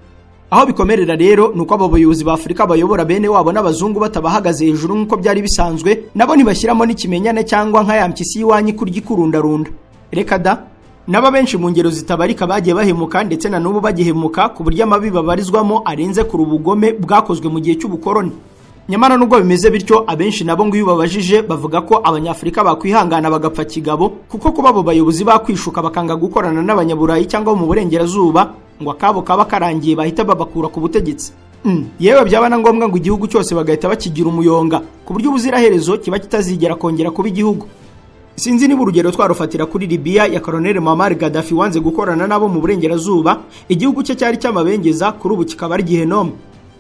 Aho bikomerera rero ni uko abo bayobozi ba Afurika bayobora bene wabo n'abazungu batabahagaze hejuru nk'uko byari bisanzwe. Nabo ntibashyiramo n'ikimenyane cyangwa nka ya mpyisi y'iwanyu ikurya ikurundarunda, reka da. Nabo benshi mu ngero zitabarika bagiye bahemuka, ndetse na n'ubu bagihemuka, ku buryo amabi babarizwamo arenze kure ubugome bwakozwe mu gihe cy'ubukoroni. Nyamara nubwo bimeze bityo, abenshi nabo ngo iyo ubabajije bavuga ko Abanyafurika bakwihangana bagapfa kigabo, kuko kuba abo bayobozi bakwishuka bakanga gukorana n'Abanyaburayi cyangwa mu Burengerazuba, ngo akabo kaba karangiye, bahita babakura ku butegetsi. Yewe, byaba na ngombwa ngo igihugu cyose bagahita bakigira umuyonga, ku buryo ubuziraherezo kiba kitazigera kongera kuba igihugu. Sinzi niba urugero twarufatira kuri Libya ya Colonel Muammar Gaddafi, wanze gukorana nabo mu Burengerazuba, igihugu cye cyari cyamabengeza kuri ubu kikaba ari gihenoma,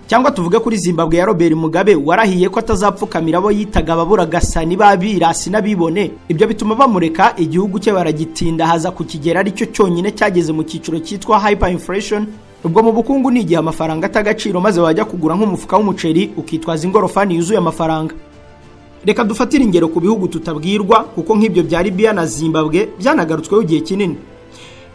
cyangwa tuvuge kuri Zimbabwe ya Robert Mugabe, warahiye ko atazapfukamira abo yitaga ababuragasani b'abirasi n'abibone. Ibyo bituma bamureka, igihugu cye baragitinda, haza kukigera aricyo cyonyine cyageze mu cyiciro cyitwa hyperinflation. Ubwo mu bukungu ni igihe amafaranga atagaciro, maze wajya kugura nk'umufuka w'umuceri ukitwaza ingorofani yuzuye amafaranga. Reka dufatire ingero ku bihugu tutabwirwa, kuko nk'ibyo bya Libya na Zimbabwe byanagarutsweho igihe kinini.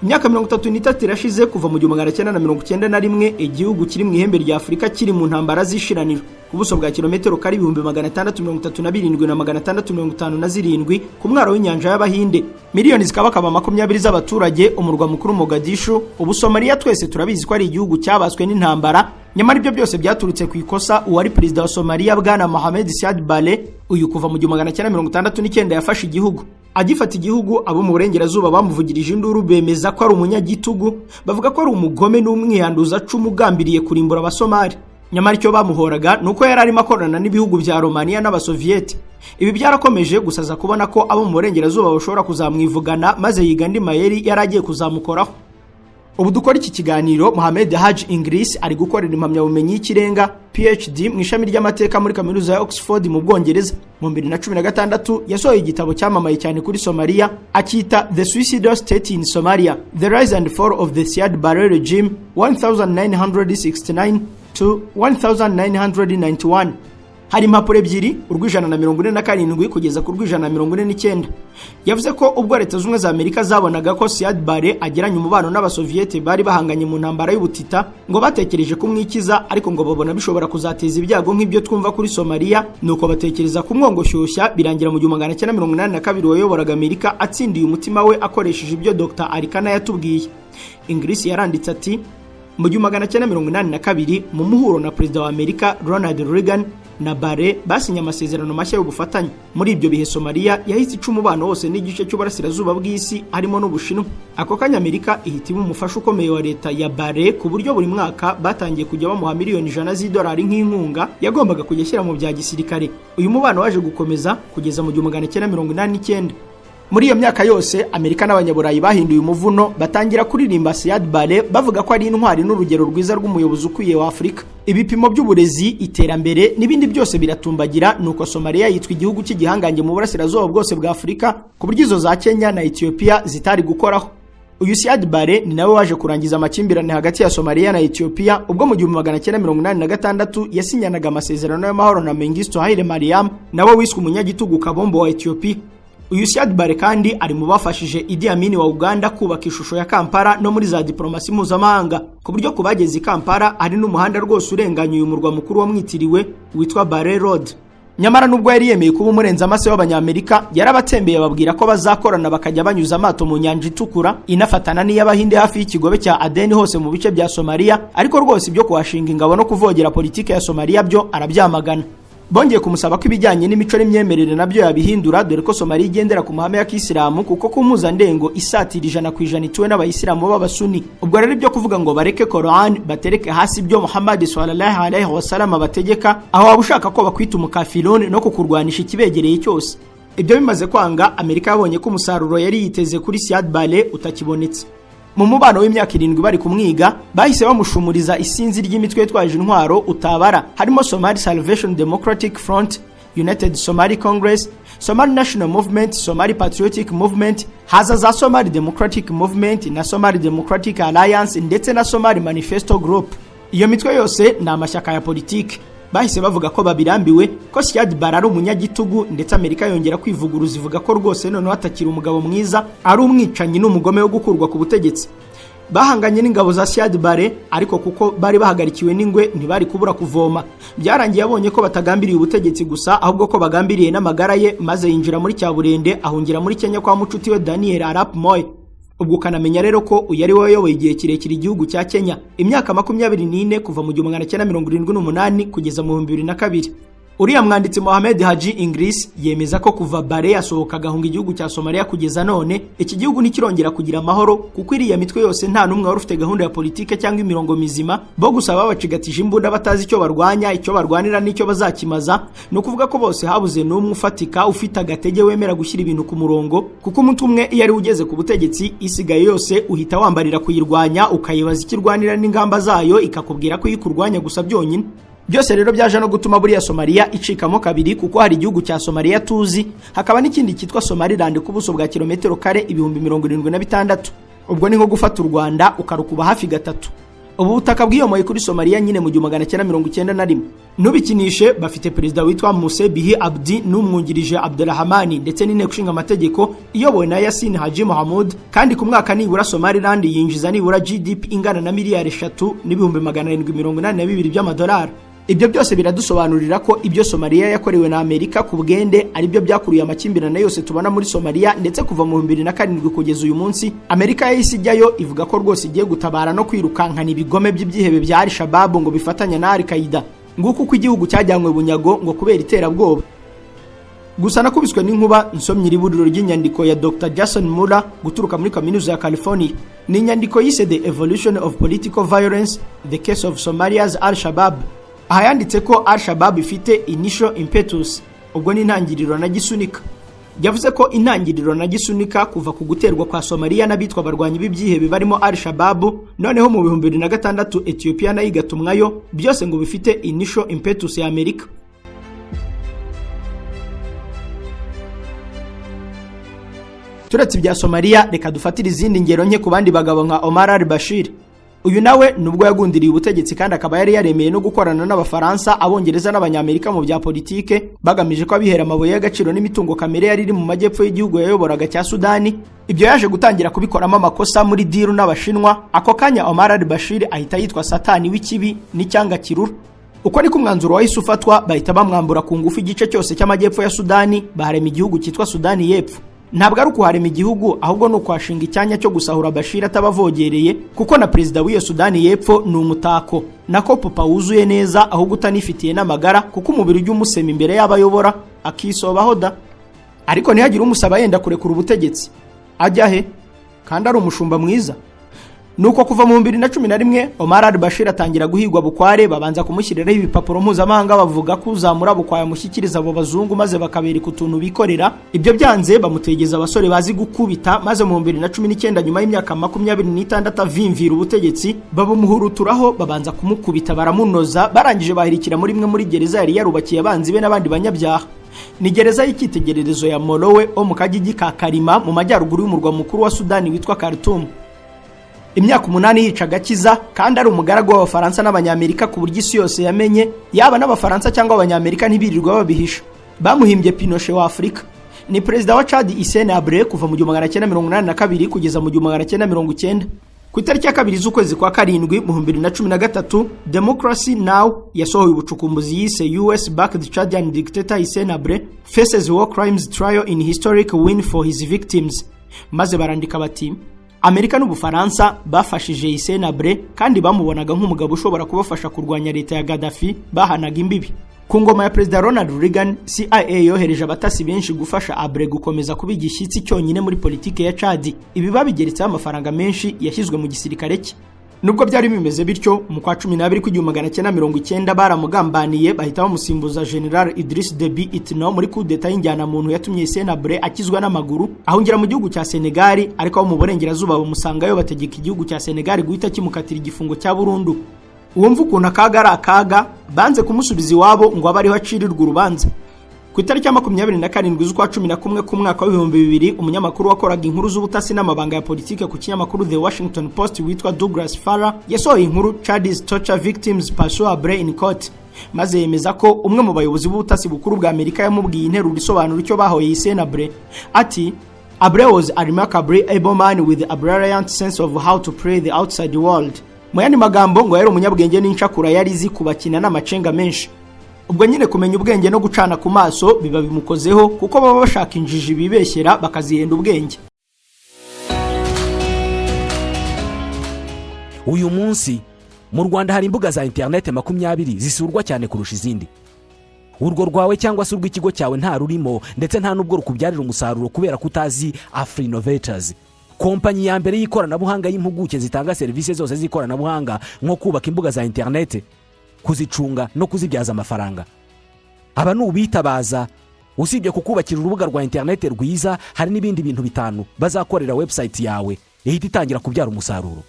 Imyaka 33 irashize kuva mu 1991 igihugu kiri mu ihembe rya Afurika kiri mu ntambara z'ishiraniro, ku buso bwa kilometero kari 637,657 ku mwaro w'inyanja y'Abahinde, miliyoni zikabakaba 20 z'abaturage, umurwa mukuru Mogadishu. Ubu Somaliya twese turabizi ko ari igihugu cyabaswe n'intambara. Nyamara ibyo byose byaturutse ku ikosa uwari perezida wa Somaliya, bwana Mohamed Siad Barre. Uyu kuva mu 1969 yafashe igihugu. Agifata igihugu, abo mu burengerazuba bamuvugirije induru, bemeza ko ari umunyagitugu, bavuga ko ari umugome n'umwiyanduza cumu ugambiriye kurimbura Abasomali. Nyamara icyo bamuhoraga ni uko yari arimo akorana n'ibihugu bya Romania n'Abasoviyeti. Ibi byarakomeje gusaza kubona ko abo mu burengerazuba bashobora kuzamwivugana, maze yiga andi mayeri yari agiye kuzamukoraho. Ubu dukora iki kiganiro, Mohamed Haji Ingris ari gukorera impamyabumenyi y'ikirenga, PhD, mu ishami ry'amateka muri kaminuza ya Oxford mu Bwongereza. Mu 2016 yasohoye igitabo cyamamaye cyane kuri Somalia, akita "The Suicidal State in Somalia: The Rise and Fall of the Siad Barre Regime 1969 to 1991". Hari impapuro ebyiri, urw'147 kugeza ku rw'149. Yavuze ko ubwo Leta Zunze za Amerika zabonaga ko Siad Barre agiranye umubano n'Abasoviyete bari bahanganye mu ntambara y'ubutita, ngo batekereje kumwikiza, ariko ngo babona bishobora kuzateza ibyago nk'ibyo twumva kuri Somaliya, nuko batekereza kumwongoshyushya. Birangira mu 1982 wayoboraga Amerika atsindiye umutima we akoresheje ibyo Dr Arikana yatubwiye. Ingris yaranditse ati: "Mu 1982, mu muhuro na perezida wa Amerika Ronald Reagan na Barre, basinye amasezerano mashya y'ubufatanye. Muri ibyo bihe Somaliya yahise ica umubano wose n'igice cy'uburasirazuba bw'isi, harimo n'Ubushinwa. Ako kanya Amerika ihita iba umufasha ukomeye wa leta ya Barre, ku buryo buri mwaka batangiye kujya bamuha miliyoni 100 z'idolari nk'inkunga yagombaga kujya ashyira mu bya gisirikare. Uyu mubano waje gukomeza kugeza mu 1989. Muri iyo myaka yose Amerika n'Abanyaburayi bahinduye umuvuno, batangira kuririmba Siad Barre, bavuga ko ari intwari n'urugero rwiza rw'umuyobozi ukwiye wa Afurika. Ibipimo by'uburezi, iterambere n'ibindi byose biratumbagira, nuko Somalia yitwa igihugu cy'igihangange mu burasirazuba bwose bwa Afurika, ku buryo izo za Kenya na Ethiopia zitari gukoraho. Uyu Siad Barre ni nawe waje kurangiza amakimbirane hagati ya Somalia na Ethiopia, ubwo mu 1986 yasinyanaga amasezerano y'amahoro na Mengistu Haile Mariam, nawe wiswe umunyagitugu kabombo wa Ethiopia. Uyu Siad Barre kandi ari mu bafashije Idi Amin wa Uganda kubaka ishusho ya Kampala no muri za diplomasi mpuzamahanga, ku buryo ku bageze i Kampala hari n'umuhanda rwose urenganya uyu murwa mukuru wamwitiriwe witwa Barre Road. Nyamara nubwo yari yemeye kuba umurenzamase w'Abanyamerika, yarabatsembeye, babwira ko bazakorana bakajya banyuza amato mu nyanja Itukura inafatana n'iy'Abahinde hafi y'ikigobe cya Aden hose mu bice bya Somalia, ariko rwose ibyo kuhashinga ingabo no kuvogera politike ya Somalia byo arabyamagana. Bongeye kumusaba ko ibijyanye n'imico n'imyemerere nabyo yabihindura, dore ko Somaliya igendera ku mahame ya kisilamu, kuko ku mpuzandengo isatira 100% ituwe n'Abayisilamu b'Abasuni. Ubwo rero ibyo kuvuga ngo bareke Koran, batereke hasi ibyo Muhammad sallallahu alaihi wasallam abategeka, aho waba ushaka ko bakwita umukafiruni no kukurwanisha ikibegereye cyose. Ibyo bimaze kwanga, Amerika yabonye ko umusaruro yari yiteze kuri Siad Barre utakibonetse. Mu mubano w'imyaka 7 bari kumwiga, bahise bamushumuriza isinzi ry'imitwe yitwaje intwaro utabara, harimo Somali Salvation Democratic Front, United Somali Congress, Somali National Movement, Somali Patriotic Movement, haza za Somali Democratic Movement na Somali Democratic Alliance ndetse na Somali Manifesto Group. Iyo mitwe yose ni amashyaka ya politiki. Bahise bavuga ko babirambiwe, ko Siad Barre ari umunyagitugu, ndetse Amerika yongera kwivuguruza, ivuga ko rwose noneho atakiri umugabo mwiza, ari umwicanyi n'umugome wo gukurwa ku butegetsi. Bahanganye n'ingabo za Siad Barre, ariko kuko bari bahagarikiwe n'ingwe ntibari kubura kuvoma. Byarangiye abonye ko batagambiriye ubutegetsi gusa, ahubwo ko bagambiriye n'amagara ye, maze yinjira muri cyaburende, ahungira muri Kenya kwa mucuti we Daniel Arap Moi. Ubwo ukanamenya rero ko uyu ari we wayoboye igihe kirekire igihugu cya Kenya, imyaka 24, kuva mu 1978 kugeza mu 2002. Uriya mwanditsi Mohamed Haji Ingris yemeza ko kuva Barre yasohoka agahunga igihugu cya Somalia kugeza none, iki gihugu ntikirongera kugira amahoro, kuko iriya mitwe yose nta n'umwe wari ufite gahunda ya politike cyangwa imirongo mizima. Bo gusa babacigatije imbunda, batazi icyo barwanya, icyo barwanira n'icyo bazakimaza. Ni ukuvuga ko bose habuze n'umwe ufatika, ufite agatege, wemera gushyira ibintu ku murongo, kuko umutwe umwe iyo ari ugeze ku butegetsi, isigaye yose uhita wambarira kuyirwanya, ukayibaza icyo irwanira n'ingamba zayo, ikakubwira ko ikurwanya gusa byonyine. Byose rero byaje no gutuma buriya Somalia icikamo kabiri, kuko hari igihugu cya Somalia tuzi, hakaba n'ikindi cyitwa Somaliland ku buso bwa kilometero kare 76,000. Ubwo ni nko gufata u Rwanda ukarukuba hafi gatatu. Ubu butaka bwiyomoye kuri Somalia nyine mu 1991. Ntubikinishe, bafite perezida witwa Muse Bihi Abdi n'umwungirije Abdulrahmani, ndetse n'inteko ishinga amategeko iyobowe na Yasin Haji Mohamud. Kandi ku mwaka nibura Somaliland yinjiza nibura GDP ingana na miliyari 3,782,000 by'amadolari. Ibyo byose biradusobanurira ko ibyo Somaliya yakorewe na Amerika ku bwende ari byo byakuruye amakimbirane yose tubona muri Somaliya, ndetse kuva mu 2007 kugeza uyu munsi Amerika yahise ijyayo ivuga ko rwose igiye gutabara no kwirukankana ibigome by'ibyihebe bya Al-Shabaab ngo bifatanya na Al-Qaeda. Nguko uko igihugu cyajyanywe bunyago ngo kubera iterabwoba. Gusa nakubiswe n'inkuba nsomye iriburiro ry'inyandiko ya Dr. Jason Muller guturuka muri Kaminuza ya California. Ni inyandiko yise The Evolution of Political Violence: The Case of Somalia's Al-Shabaab. Aha yanditse ko Al-Shabaab ifite initial impetus, ubwo ni intangiriro na gisunika. Yavuze ko intangiriro na gisunika kuva ku guterwa kwa Somalia n'abitwa abarwanyi b'ibyihebe barimo Al-Shabaab, noneho mu 2006 Ethiopia nayo igatumwayo, byose ngo bifite initial impetus ya Amerika. Turetse ibya Somalia, reka dufatire izindi ngero nke ku bandi bagabo nka Omar al-Bashir. Uyu nawe nubwo yagundiriye ubutegetsi kandi akaba yari yaremeye no gukorana n'Abafaransa, Abongereza n'Abanyamerika mu bya politike, bagamije ko abihera amabuye y'agaciro n'imitungo kamere yari iri mu majyepfo y'igihugu yayoboraga cya Sudani. Ibyo yaje gutangira kubikoramo amakosa muri diru n'Abashinwa. Ako kanya Omar al-Bashir ahita yitwa Satani w'ikibi n'icyanga kirura. Uko niko umwanzuro wahise ufatwa, bahita bamwambura ku ngufu igice cyose cy'amajyepfo ya Sudani, baharema igihugu cyitwa Sudani y'Epfo. Ntabwo ari ukuharema igihugu, ahubwo ni ukwashinga icyanya cyo gusahura Bashir atabavogereye, kuko na perezida w'iyo Sudani y'Epfo ni umutako, nako papa wuzuye neza, ahubwo utanifitiye n'amagara, kuko umubiri ujya umusema imbere y'abayobora akisobaho da. Ariko ntihagire umusaba yenda kurekura ubutegetsi, ajya he kandi ari umushumba mwiza? Nuko kuva mu 2011 Omar al-Bashir atangira guhigwa bukware, babanza kumushyiriraho ibipapuro mpuzamahanga bavuga ko uzamura bukwaya amushyikiriza abo bazungu, maze bakabereka utuntu bikorera. Ibyo byanze bamutegeza abasore bazi gukubita, maze mu 2019 nyuma y'imyaka 26 avimvira ubutegetsi, babumuhuruturaho babanza kumukubita baramunoza, barangije bahirikira muri imwe muri gereza yari yarubakiye abanzi be n'abandi banyabyaha. Ni gereza y'icyitegererezo ya Morowe wo mu kagigi ka Karima mu majyaruguru y'umurwa mukuru wa Sudani witwa Khartoum. Imyaka 8 yica agakiza kandi ari umugaragu w'Abafaransa n'Abanyamerika ku buryo isi yose yamenye, yaba n'Abafaransa cyangwa Abanyamerika ntibirirwa babihisha. Bamuhimbye Pinochet wa Afurika. Ni perezida wa Chad Hissène Habré kuva mu 1982 kugeza mu 1990. Ku itariki ya 2 z'ukwezi kwa 7 mu 2013, Democracy Now yasohoye ubucukumbuzi yise US backed Chadian dictator Hissène Habré faces war crimes trial in historic win for his victims. Maze barandika bati: Amerika n'Ubufaransa bafashije Hissène Habré kandi bamubonaga nk'umugabo ushobora kubafasha kurwanya leta ya Gaddafi bahanaga imbibi. Ku ngoma ya Perezida Ronald Reagan, CIA yohereje abatasi benshi gufasha Habré gukomeza kuba igishyitsi cyonyine muri politike ya Chad. Ibi babigeretseho amafaranga menshi yashyizwe mu gisirikare cye. Nubwo byari bimeze bityo, mu kwa 12 1990 baramugambaniye bahita bamusimbuza General Idriss Deby Itno muri coup d'etat y'injyana muntu yatumye Hissène Habré akizwa n'amaguru, ahungira mu gihugu cya Senegal, ariko abo mu burengerazuba bamusangayo bategeka igihugu cya Senegal guhita kimukatira igifungo cya burundu. Uwumva ukuntu akaga ari akaga, banze kumusubiza iwabo ngo abe ariho acirirwa urubanza. Ku itariki ya 27 z'ukwa 11 k'umwaka wa 2000, umunyamakuru wakoraga inkuru z'ubutasi n'amabanga ya politike ku kinyamakuru The Washington Post witwa Douglas Farah yasohoye inkuru Chad's Torture Victims Pursue Habré in Court, maze yemeza ko umwe mu bayobozi b'ubutasi bukuru bwa Amerika yamubwiye interuro isobanura icyo bahoye Hissène Habré. Ati: Habré was a remarkably able man with a brilliant sense of how to play the outside world. Mu yandi magambo ngo yari umunyabwenge n'incakura yari izi kubakina n'amacenga menshi. Ubwo nyine kumenya ubwenge no gucana ku maso biba bimukozeho, kuko baba bashaka injiji bibeshyera bakazihenda ubwenge. Uyu munsi mu Rwanda hari imbuga za interineti 20 zisurwa cyane kurusha izindi. Urwo rwawe cyangwa se urw'ikigo cyawe nta rurimo, ndetse nta n'ubwo rukubyarira umusaruro kubera ko utazi Afrinovators, kompanyi ya mbere y'ikoranabuhanga y'impuguke zitanga serivisi zose z'ikoranabuhanga nko kubaka imbuga za interineti, kuzicunga no kuzibyaza amafaranga. Aba ni ubitabaza. Usibye kukubakira urubuga rwa interineti rwiza, hari n'ibindi bintu 5 bazakorera website yawe ihita itangira kubyara umusaruro.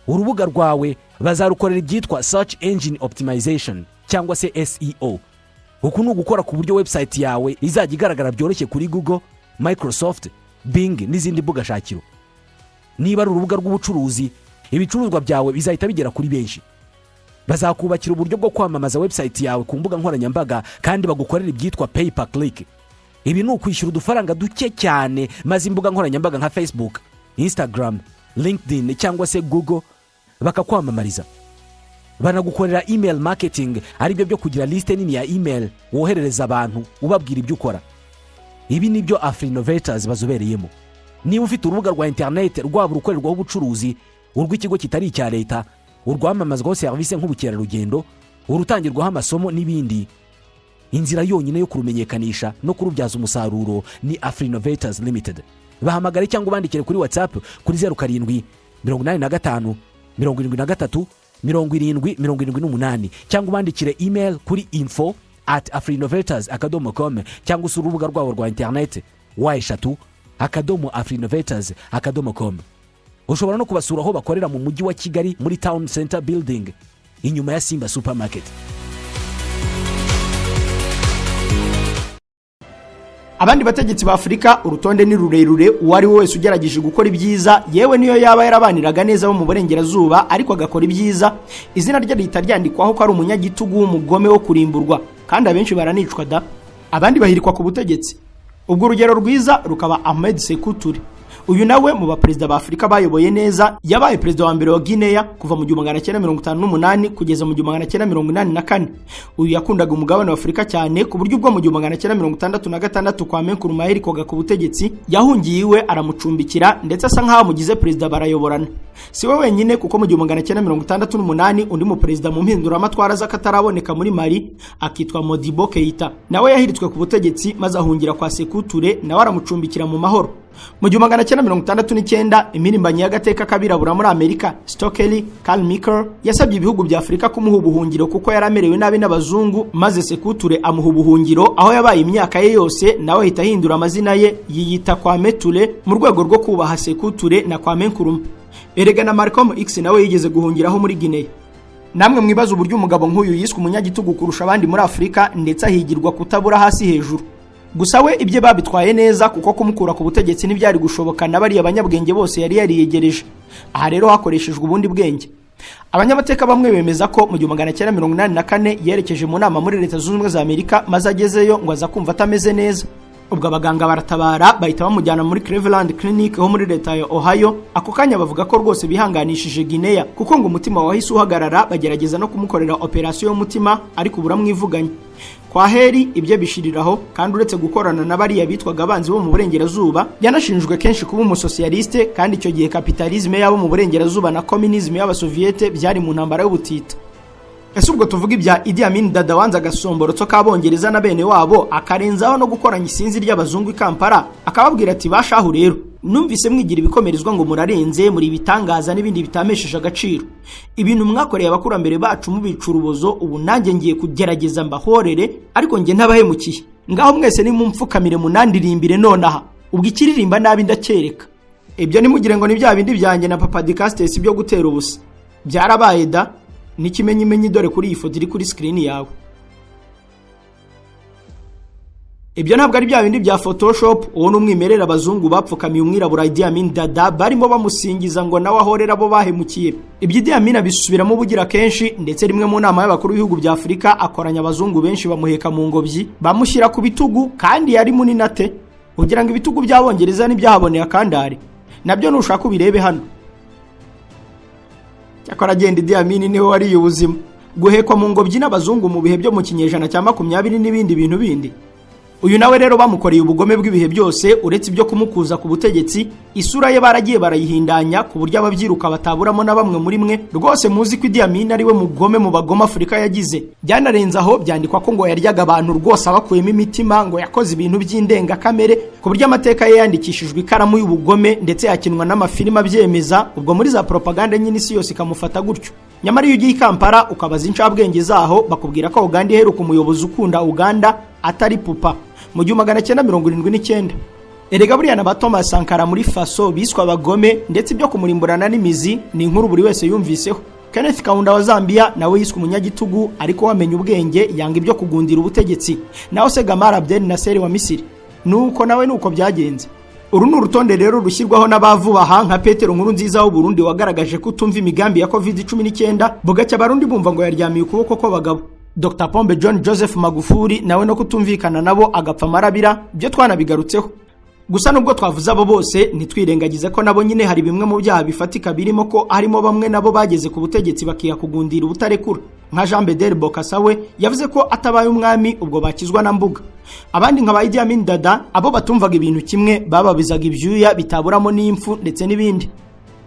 Urubuga rwawe bazarukorera ibyitwa search engine optimization cyangwa se SEO. Uku ni ugukora ku buryo website yawe izajya igaragara byoroshye kuri Google, Microsoft, Bing n'izindi mbuga shakiro. Niba ari urubuga rw'ubucuruzi, ibicuruzwa byawe bizahita bigera kuri benshi. Bazakubakira uburyo bwo kwamamaza website yawe ku mbuga nkoranyambaga kandi bagukorera ibyitwa pay per click. Ibi ni ukwishyura udufaranga duke cyane, maze imbuga nkoranyambaga nka Facebook, Instagram, LinkedIn cyangwa se Google bakakwamamariza. Banagukorera email marketing, aribyo byo kugira lisite nini ya email woherereza abantu ubabwira ibyo ukora. Ibi ni byo Afrinovators bazobereyemo. Niba ufite urubuga rwa interineti, rwaba urukorerwaho ubucuruzi, urw'ikigo kitari icya leta, urwamamazwaho serivisi nk'ubukerarugendo, urutangirwaho amasomo n'ibindi, inzira yonyine yo kurumenyekanisha no kurubyaza umusaruro ni Afrinovators Limited. Bahamagare cyangwa ubandikire kuri WhatsApp kuri 0785 73 70 78, cyangwa ubandikire email kuri info@afrinovators.com, cyangwa usure urubuga rwabo rwa interineti www.afrinovators.com. Ushobora no kubasura aho bakorera mu Mujyi wa Kigali, muri Town Center Building, inyuma ya Simba Supermarket. Abandi bategetsi ba Afurika, urutonde ni rurerure. Uwo ari we wese ugerageje gukora ibyiza, yewe niyo yaba yarabaniraga neza bo mu burengerazuba, ariko agakora ibyiza, izina rye rihita ryandikwaho ko ari umunyagitugu w'umugome wo kurimburwa, kandi abenshi baranicwa da, abandi bahirikwa ku butegetsi. Ubwo urugero rwiza rukaba Ahmed Sékou Touré. Uyu nawe mu baperezida ba Afurika bayoboye neza, yabaye perezida wa mbere wa Guinea kuva mu 1958 kugeza mu 1984. Uyu yakundaga umugabane wa Afurika cyane, ku buryo ubwo mu 1966 Kwame Nkrumah yaherikoga ku butegetsi, yahungiye iwe aramucumbikira, ndetse asa nk'aho amugize perezida barayoborana. Si we wenyine, kuko mu 1968 undi mu perezida mu mpinduramatwara z'akataraboneka muri Mali akitwa Modibo Keita nawe yahiritswe ku butegetsi, maze ahungira kwa Sékou Touré, nawe aramucumbikira mu mahoro. Mu 1969 impirimbanyi y'agateka k'abirabura muri Amerika, Stokely Carmichael, yasabye ibihugu bya Afurika kumuha ubuhungiro kuko yari amerewe nabi n'abazungu, maze Sékou Touré amuha ubuhungiro aho yabaye imyaka ye yose. Nawe ahita ahindura amazina ye yiyita Kwame Touré mu rwego rwo kubaha Sékou Touré na Kwame Nkrumah. Erega na Malcolm X nawe yigeze guhungiraho muri Guinea. Namwe mwibaza uburyo umugabo nk'uyu yiswe umunyagitugu kurusha abandi muri Afurika, ndetse ahigirwa kutabura hasi hejuru. Gusa we ibye babitwaye neza, kuko kumukura ku butegetsi ntibyari gushoboka na bariya banyabwenge bose yari yariyegereje. Aha rero hakoreshejwe ubundi bwenge. Abanyamateka bamwe bemeza ko mu 1984 yerekeje mu nama muri Leta Zunze Ubumwe za Amerika, maze agezeyo ngo aza kumva atameze neza. Ubwo abaganga baratabara, bahita bamujyana muri Cleveland Clinic ho muri leta ya Ohio. Ako kanya bavuga ko rwose bihanganishije Guinea, kuko ngo umutima wahise uhagarara. Bagerageza no kumukorera operasiyo y'umutima, ariko buramwivuganye. Kwa heri ibyo bishiriraho. Kandi uretse gukorana na bariya bitwaga abanzi bo mu burengerazuba, yanashinjwe kenshi kuba umusosiyaliste, kandi icyo gihe kapitalisme yabo mu burengerazuba na communisme y'abasoviyete byari mu ntambara y'ubutita. Ese ubwo tuvuga ibya Idi Amin Dada wanze agasomborotso k'abongereza na bene wabo, akarenzaho no gukoranya isinzi ry'abazungu i Kampala, akababwira ati: "Bashahu rero, numvise mwigira ibikomerezwa ngo murarenze, muri ibitangaza n'ibindi bitamesheje agaciro, ibintu mwakoreye abakurambere bacu mubica urubozo, ubu nanjye ngiye kugerageza mbahorere, ariko njye ntabahemukiye. Ngaho mwese nimumfukamire munandirimbire nonaha, ubwo ikiririmba nabi ndacyereka." Ibyo ntimugire ngo ni bya bindi byanjye na Papa Dicastes byo gutera ubusa, byarabaye da, n'ikimenyimenyi dore kuri iyi foto iri kuri sikirini yawe. Ibyo ntabwo ari bya bindi bya Photoshop, uwo ni umwimerere. Abazungu bapfukamiye umwirabura Idi Amin Dada, barimo bamusingiza ngo nawe ahorera abo bahemukiye. Ibyo Idi Amin abisubiramo ubugira kenshi, ndetse rimwe mu nama y'abakuru b'ibihugu bya Afurika akoranya abazungu benshi bamuheka mu ngobyi, bamushyira ku bitugu, kandi yari munini ate ugira ngo ibitugu by'abongereza ntibyahaboneye akandare. Nabyo nushaka ubirebe hano. Cyakora agenda Idi Amin niwe wariye ubuzima, guhekwa mu ngobyi n'abazungu mu bihe byo mu kinyejana cya 20 n'ibindi bintu bindi. Uyu nawe rero bamukoreye ubugome bw'ibihe byose. Uretse ibyo kumukuza ku butegetsi, isura ye baragiye barayihindanya ku buryo ababyiruka bataburamo na bamwe muri mwe rwose muzi ko Idi Amin ari we mugome mu bagome Afurika yagize. Byanarenze aho, byandikwa ko ngo yaryaga abantu rwose abakuyemo imitima, ngo yakoze ibintu by'indengakamere, ku buryo amateka ye yandikishijwe ikaramu y'ubugome, ndetse yakinwa n'amafilime abyemeza. Ubwo muri za propaganda nyine isi yose ikamufata gutyo. Nyamara iyo ugiye i Kampala ukabaza incabwenge zaho, bakubwira ko Uganda iheruka umuyobozi ukunda Uganda atari Pupa mu 1979. Erega buriya na ba Thomas Sankara muri Faso biswa abagome, ndetse ibyo kumurimburana n'imizi ni inkuru buri wese yumviseho. Kenneth Kaunda wa Zambia nawe yiswe umunyagitugu, ariko wamenye ubwenge yanga ibyo kugundira ubutegetsi. Naho se Gamal Abdel Nasser wa Misiri, nuko nawe nuko byagenze. Uru ni urutonde rero rushyirwaho n'abavubaha nka Petero Nkurunziza w'u Burundi, wagaragaje ko utumva imigambi ya COVID-19, bugacya abarundi bumva ngo yaryamiye ukuboko kw'abagabo. Dr Pombe John Joseph Magufuli nawe no kutumvikana nabo agapfa amarabira, byo twanabigarutseho. Gusa nubwo twavuze abo bose, ntitwirengagize ko nabo nyine hari bimwe mu byaha bifatika, birimo ko harimo bamwe nabo bageze ku butegetsi bakiha kugundira ubutarekura, nka Jean Bedel Bokassa, we yavuze ko atabaye umwami ubwo bakizwa na mbuga. Abandi nka ba Idi Amin Dada, abo batumvaga ibintu kimwe bababizaga ibyuya bitaburamo n'impfu ndetse n'ibindi.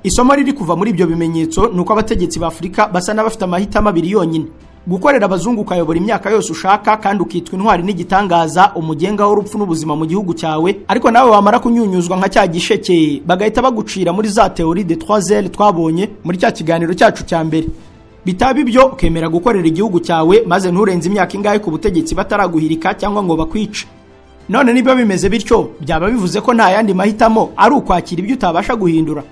Isomo riri kuva muri ibyo bimenyetso ni uko abategetsi ba Afurika basa n'abafite amahitamo abiri yonyine: gukorera abazungu ukayobora imyaka yose ushaka kandi ukitwa intwari n'igitangaza, umugenga w'urupfu n'ubuzima mu gihugu cyawe, ariko nawe wamara kunyunyuzwa nka cya gisheke bagahita bagucira muri za théorie de trois ailes twabonye muri cya kiganiro cyacu cya mbere. Bitaba ibyo, ukemera gukorera igihugu cyawe, maze nturenze imyaka ingahe ku butegetsi bataraguhirika cyangwa ngo bakwice. None niba bimeze bityo, byaba bivuze ko nta yandi mahitamo, ari ukwakira ibyo utabasha guhindura.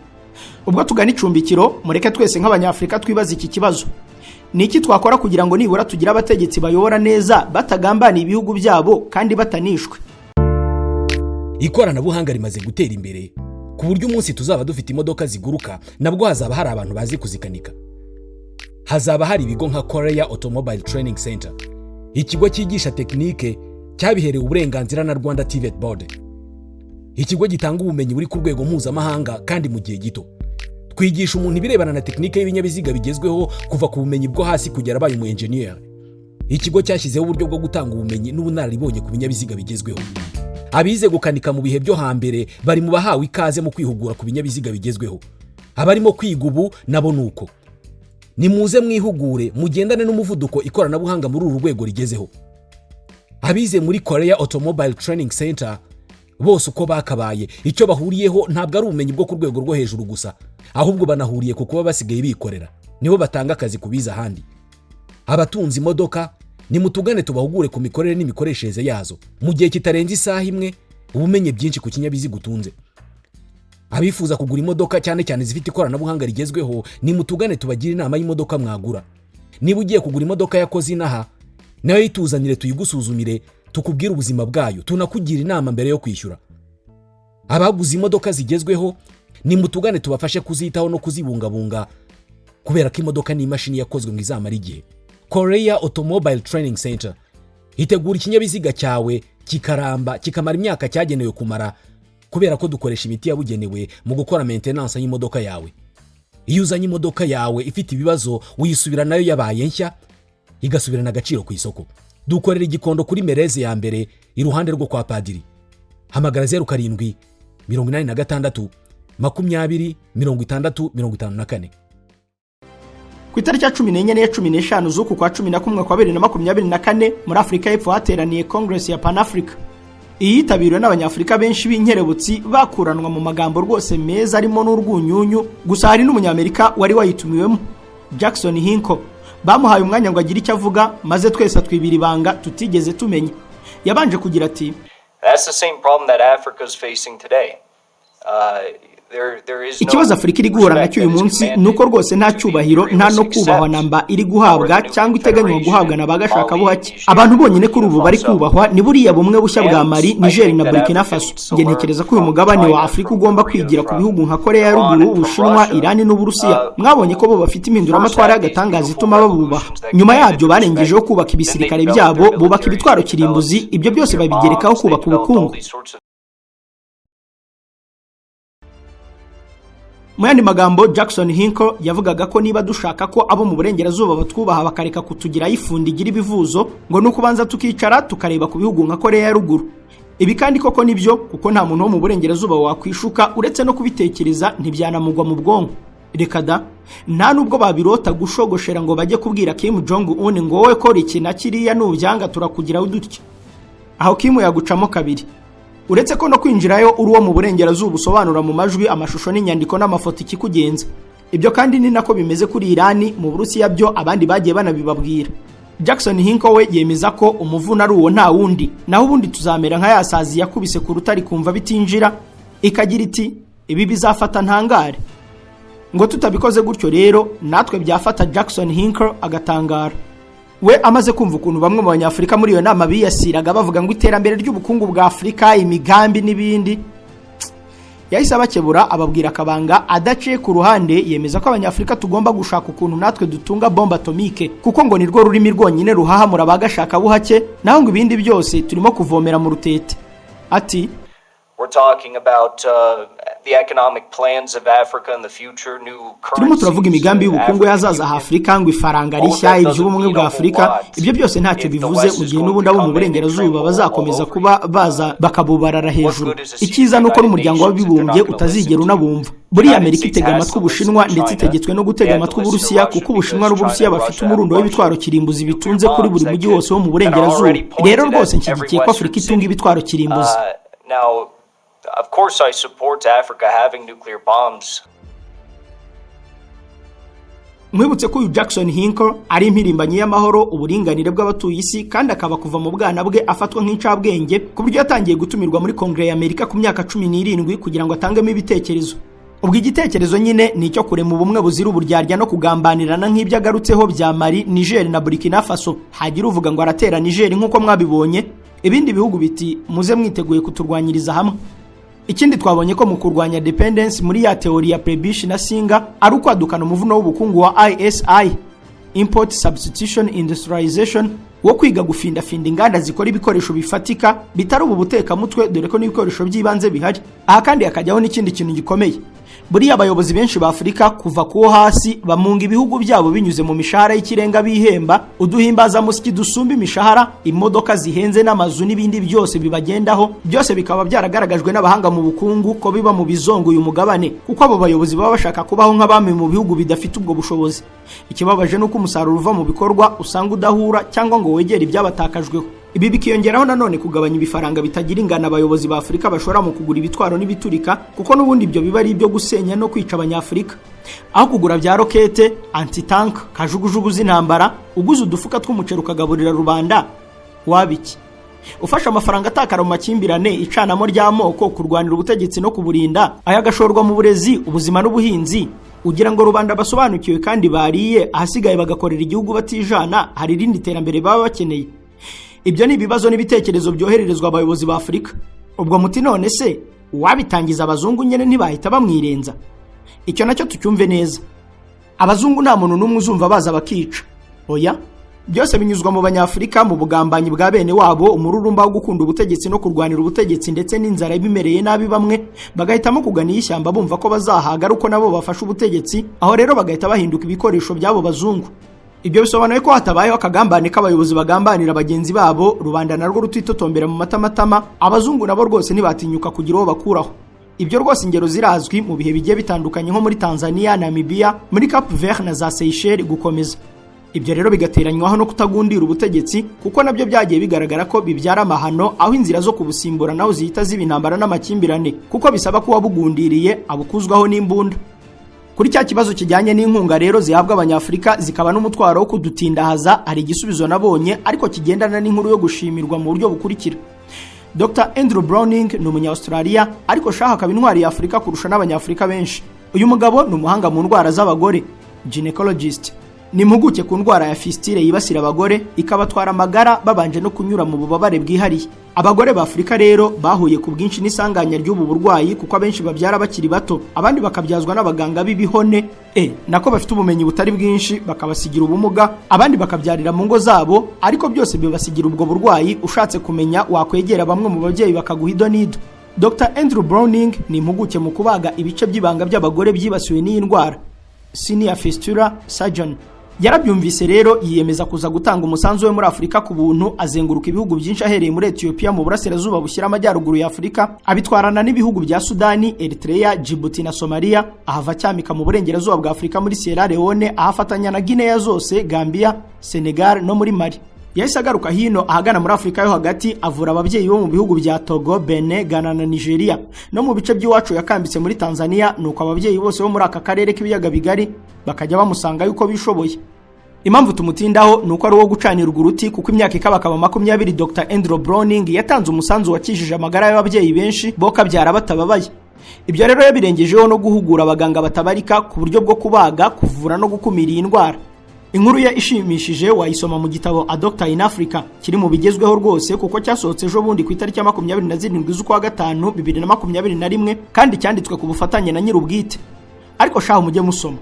Ubwo tugana icumbikiro, mureke twese nk'Abanyafurika twibaze iki kibazo: ni iki twakora kugira ngo nibura tugire abategetsi bayobora neza, batagambaniye ibihugu byabo kandi batanishwe? Ikoranabuhanga rimaze gutera imbere ku buryo umunsi tuzaba dufite imodoka ziguruka, nabwo hazaba hari abantu bazi kuzikanika. Hazaba hari ibigo nka Korea Automobile Training Center, ikigo cyigisha tekinike cyabiherewe uburenganzira na Rwanda TVET Board, ikigo gitanga ubumenyi buri ku rwego mpuzamahanga kandi mu gihe gito. Twigisha umuntu ibirebana na tekinike y'ibinyabiziga bigezweho, kuva ku bumenyi bwo hasi kugera abaye umu enjeniyeri. Ikigo cyashyizeho uburyo bwo gutanga ubumenyi n'ubunararibonye ku binyabiziga bigezweho. Abize gukanika mu bihe byo hambere bari mu bahawe ikaze mu kwihugura ku binyabiziga bigezweho. Abarimo kwiga ubu nabo ni uko. Nimuze mwihugure, mugendane n'umuvuduko ikoranabuhanga muri uru rwego rigezeho. Abize muri Korea Automobile Training Center bose uko bakabaye, icyo bahuriyeho ntabwo ari ubumenyi bwo ku rwego rwo hejuru gusa, ahubwo banahuriye ku kuba basigaye bikorera, nibo batanga akazi ku bize ahandi. Abatunze imodoka, nimutugane tubahugure ku mikorere n'imikoreshereze yazo. Mu gihe kitarenze isaha imwe uba umenye byinshi ku kinyabiziga utunze. Abifuza kugura imodoka, cyane cyane zifite ikoranabuhanga rigezweho, nimutugane tubagire inama y'imodoka mwagura. Niba ugiye kugura imodoka yakoze inaha, nayo yituzanire tuyigusuzumire, tukubwire ubuzima bwayo, tunakugira inama mbere yo kwishyura. Abaguze imodoka zigezweho, nimutugane tubafashe kuzitaho no kuzibungabunga, kubera ko imodoka ni imashini yakozwe ngo izamare igihe. Korea Automobile Training Center itegura ikinyabiziga cyawe kikaramba, kikamara imyaka cyagenewe kumara, kubera ko dukoresha imiti yabugenewe mu gukora maintenance y'imodoka yawe. Iyo uzanye imodoka yawe ifite ibibazo, uyisubira nayo yabaye nshya, igasubirana agaciro ku isoko. Dukorera Igikondo kuri Mereze ya mbere, iruhande rwo kwa padiri. Hamagara 0786 20 60 54. Ku itariki ya 14 n'iya 15 z'uku kwa 11 kwa 2024, muri Afurika y'Epfo hateraniye Congress ya Pan Africa. Iyi yitabiriwe n'Abanyafurika benshi b'inkerebutsi, bakuranwa mu magambo rwose meza arimo n'urwunyunyu. Gusa hari n'Umunyamerika wari wayitumiwemo, Jackson Hinkle. Bamuhaye umwanya ngo agire icyo avuga, maze twese atwibira ibanga tutigeze tumenya. Yabanje kugira ati: That's the same problem that Africa is facing today. Ikibazo Afurika iri guhura nacyo uyu munsi ni uko rwose nta cyubahiro, nta no kubahwa namba iri guhabwa cyangwa iteganywa guhabwa na ba gashakabuhake. Abantu bonyine kuri ubu bari kubahwa ni buriya bumwe bushya bwa Mali, Niger na Burkina Faso. Njye ntekereza ko uyu mugabane wa Afurika ugomba kwigira ku bihugu nka Korea ya Ruguru, Ubushinwa, Irani n'Uburusiya. Mwabonye ko bo bafite impinduramatwara y'agatangaza ituma babubaha. Nyuma yabyo barengejeho kubaka ibisirikare byabo, bubaka ibitwaro kirimbuzi, ibyo byose babigerekaho kubaka ubukungu. Mu yandi magambo, Jackson Hinkle yavugaga ko niba dushaka ko abo mu burengerazuba batwubaha, bakareka kutugiraho ifundi igira ibivuzo, ngo ni ukubanza tukicara tukareba ku bihugu nka Korea ya Ruguru. Ibi kandi koko nibyo, kuko nta muntu wo mu burengerazuba wakwishuka, uretse no kubitekereza ntibyanamugwa mu bwonko. Reka da, nta nubwo babirota gushogoshera ngo bajye kubwira Kim Jong Un ngo wowe kora iki na kiriya, nubyanga turakugiraho dutya. Aho Kim yagucamo kabiri. Uretse ko no kwinjirayo uri uwo mu burengerazuba usobanura mu majwi, amashusho n'inyandiko n'amafoto ikikugenza. Ibyo kandi ni nako bimeze kuri Irani, mu Burusiya byo abandi bagiye banabibabwira. Jackson Hinkle we yemeza ko umuvuna ari uwo, nta wundi, naho ubundi tuzamera nka ya sazi yakubise ku rutare kumva bitinjira, ikagira iti ibi bizafata ntangare. Ngo tutabikoze gutyo rero natwe byafata Jackson Hinkle agatangara. We amaze kumva ukuntu bamwe mu Banyafurika muri iyo nama biyasiraga, bavuga ngo iterambere ry'ubukungu bwa Afurika, imigambi n'ibindi, yahise abakebura, ababwira akabanga adaciye ku ruhande. Yemeza ko Abanyafurika tugomba gushaka ukuntu natwe dutunga bombe atomique, kuko ngo nirwo rurimi rwonyine ruhahamura abagashakabuhake, naho ngo ibindi byose turimo kuvomera mu rutete. Ati: We're talking about the economic plans of Africa in the future, new Turimo turavuga imigambi y'ubukungu y'ahazaza ha Afurika, ngo ifaranga rishya, iby'ubumwe bwa Afurika. Ibyo byose ntacyo bivuze mu gihe n'ubundi abo mu burengerazuba bazakomeza kuba baza bakabubarara hejuru. Icyiza ni uko n'Umuryango w'Abibumbye utazigera unabumva. Buriya Amerika itega amatwi Ubushinwa, ndetse itegetswe no gutega amatwi Uburusiya, kuko Ubushinwa n'Uburusiya bafite umurundo w'ibitwaro kirimbuzi bitunze kuri buri mujyi wose wo mu burengerazuba. Rero rwose nshyigikiye ko Afurika itunga ibitwaro kirimbuzi. Now, of course, I support Africa having nuclear bombs. Mwibutse ko uyu Jackson Hinkle ari impirimbanyi y'amahoro, uburinganire bw'abatuye isi, kandi akaba kuva mu bwana bwe afatwa nk'incabwenge, ku buryo yatangiye gutumirwa muri Kongere y'Amerika ku myaka 17 kugira ngo atangemo ibitekerezo. Ubwo igitekerezo nyine ni icyo kurema ubumwe buzira uburyarya no kugambanirana, nk'ibyo agarutseho bya Mali, Niger na Burkina Faso. Hagira uvuga ngo aratera Niger, nk'uko mwabibonye, ibindi bihugu biti muze mwiteguye kuturwanyiriza hamwe. Ikindi twabonye ko mu kurwanya dependence muri ya theory ya Prebisch na Singer ari ukwadukana umuvuno w'ubukungu wa ISI, Import Substitution Industrialization, wo kwiga gufindafinda inganda zikora ibikoresho bifatika, bitari ubu butekamutwe, dore ko n'ibikoresho by'ibanze bihari. Aha kandi hakajyaho n'ikindi kintu gikomeye. Buriya abayobozi benshi ba Afurika, kuva kuwo hasi, bamunga ibihugu byabo binyuze mu mishahara y'ikirenga bihemba, uduhimbazamusyi dusumba imishahara, imodoka zihenze n'amazu n'ibindi byose bibagendaho. Byose bikaba byaragaragajwe n'abahanga mu bukungu ko biba mu bizongo uyu mugabane, kuko abo bayobozi baba bashaka kubaho nk'abami mu bihugu bidafite ubwo bushobozi. Ikibabaje ni uko umusaruro uva mu bikorwa usanga udahura cyangwa ngo wegere ibyabatakajweho. Ibi bikiyongeraho nanone kugabanya ibifaranga bitagira ingano abayobozi ba Afurika bashora mu kugura ibitwaro n'ibiturika, kuko n'ubundi ibyo biba ari ibyo gusenya no kwica Abanyafurika. Aho kugura bya rokete anti-tank, kajugujugu z'intambara, uguze udufuka tw'umuceri ukagaburira rubanda wabiki. Ufashe amafaranga atakara mu makimbirane, icanamo ry'amoko, kurwanira ubutegetsi no kuburinda, aya agashorwa mu burezi, ubuzima n'ubuhinzi, ugira ngo rubanda basobanukiwe kandi bariye, ahasigaye bagakorera igihugu batijana, hari irindi terambere baba bakeneye? Ibyo ni ibibazo n'ibitekerezo byohererezwa abayobozi ba Afurika. Ubwo muti none se uwabitangiza abazungu nyine ntibahita bamwirenza? Icyo nacyo tucyumve neza. Abazungu nta muntu n'umwe uzumva baza bakica, oya. Byose binyuzwa mu Banyafurika, mu bugambanyi bwa bene wabo, umururumba wo gukunda ubutegetsi no kurwanira ubutegetsi, ndetse n'inzara ibimereye nabi, bamwe bagahitamo kugana iy'ishyamba bumva ko bazahaga ari uko nabo bafashe ubutegetsi. Aho rero bagahita bahinduka ibikoresho by'abo bazungu. Ibyo bisobanuye ko hatabayeho akagambane k'abayobozi bagambanira bagenzi babo, rubanda narwo rutitotombera mu matamatama, abazungu nabo rwose ntibatinyuka kugira uwo bakuraho. Ibyo rwose ingero zirazwi mu bihe bigiye bitandukanye, nko muri Tanzania, Namibia, muri Cape Vert na za Seychelles gukomeza. Ibyo rero bigateranywaho no kutagundira ubutegetsi, kuko nabyo byagiye bigaragara ko bibyara amahano, aho inzira zo kubusimbura naho zihita ziba intambara n'amakimbirane, kuko bisaba ko uwabugundiriye abukuzwaho n'imbunda. Kuri cya kibazo kijyanye n'inkunga rero zihabwa Abanyafurika zikaba n'umutwaro wo kudutindahaza, hari igisubizo nabonye ariko kigendana n'inkuru yo gushimirwa mu buryo bukurikira. Dr Andrew Browning ni Umunya-Australia, ariko shaha akaba intwari ya Afurika kurusha n'Abanyafurika benshi. Uyu mugabo ni umuhanga mu ndwara z'abagore, gynecologist. Ni impuguke ku ndwara ya fistule yibasira abagore ikabatwara amagara babanje no kunyura mu bubabare bwihariye. Abagore ba Afurika rero bahuye ku bwinshi n'isanganya ry'ubu burwayi, kuko abenshi babyara bakiri bato, abandi bakabyazwa n'abaganga b'ibihone nako bafite ubumenyi butari bwinshi, bakabasigira ubumuga, abandi bakabyarira mu ngo zabo, ariko byose bibasigira ubwo burwayi. Ushatse kumenya wakwegera bamwe mu babyeyi bakaguha ido n'ido. Dr Andrew Browning ni impuguke mu kubaga ibice by'ibanga by'abagore byibasiwe n'iyi ndwara, senior fistula surgeon. Yarabyumvise rero yiyemeza kuza gutanga umusanzu we muri Afurika ku buntu, azenguruka ibihugu byinshi ahereye muri Ethiopia mu burasirazuba bushyira amajyaruguru ya Afurika, abitwarana n'ibihugu bya Sudani, Eritrea, Djibouti na Somalia, ahava cyamika mu burengerazuba bwa Afurika muri Sierra Leone, ahafatanya na Guinea zose, Gambia, Senegal no muri Mali. Yahise agaruka hino ahagana muri Afurika yo hagati, avura ababyeyi bo mu bihugu bya Togo, Benin, Ghana na Nigeria, no mu bice by'iwacu yakambitse muri Tanzania. Nuko ababyeyi bose bo muri aka karere k'ibiyaga bigari bakajya bamusanga yuko bishoboye. Impamvu tumutindaho ni uko ari uwo gucanirwa uruti, kuko imyaka ikabakaba 20 Dr Andrew Browning yatanze umusanzu wakijije amagara y'ababyeyi benshi bo kabyara batababaye. Ibyo rero yabirengejeho no guhugura abaganga batabarika ku buryo bwo kubaga, kuvura no gukumira iyi ndwara. Inkuru ye ishimishije wayisoma mu gitabo A Doctor in Africa, kiri mu bigezweho rwose, kuko cyasohotse ejo bundi ku itariki ya 27 z'ukwa gatanu 2021, kandi cyanditswe ku bufatanye na nyir'ubwite. Ariko shaho mujye musoma.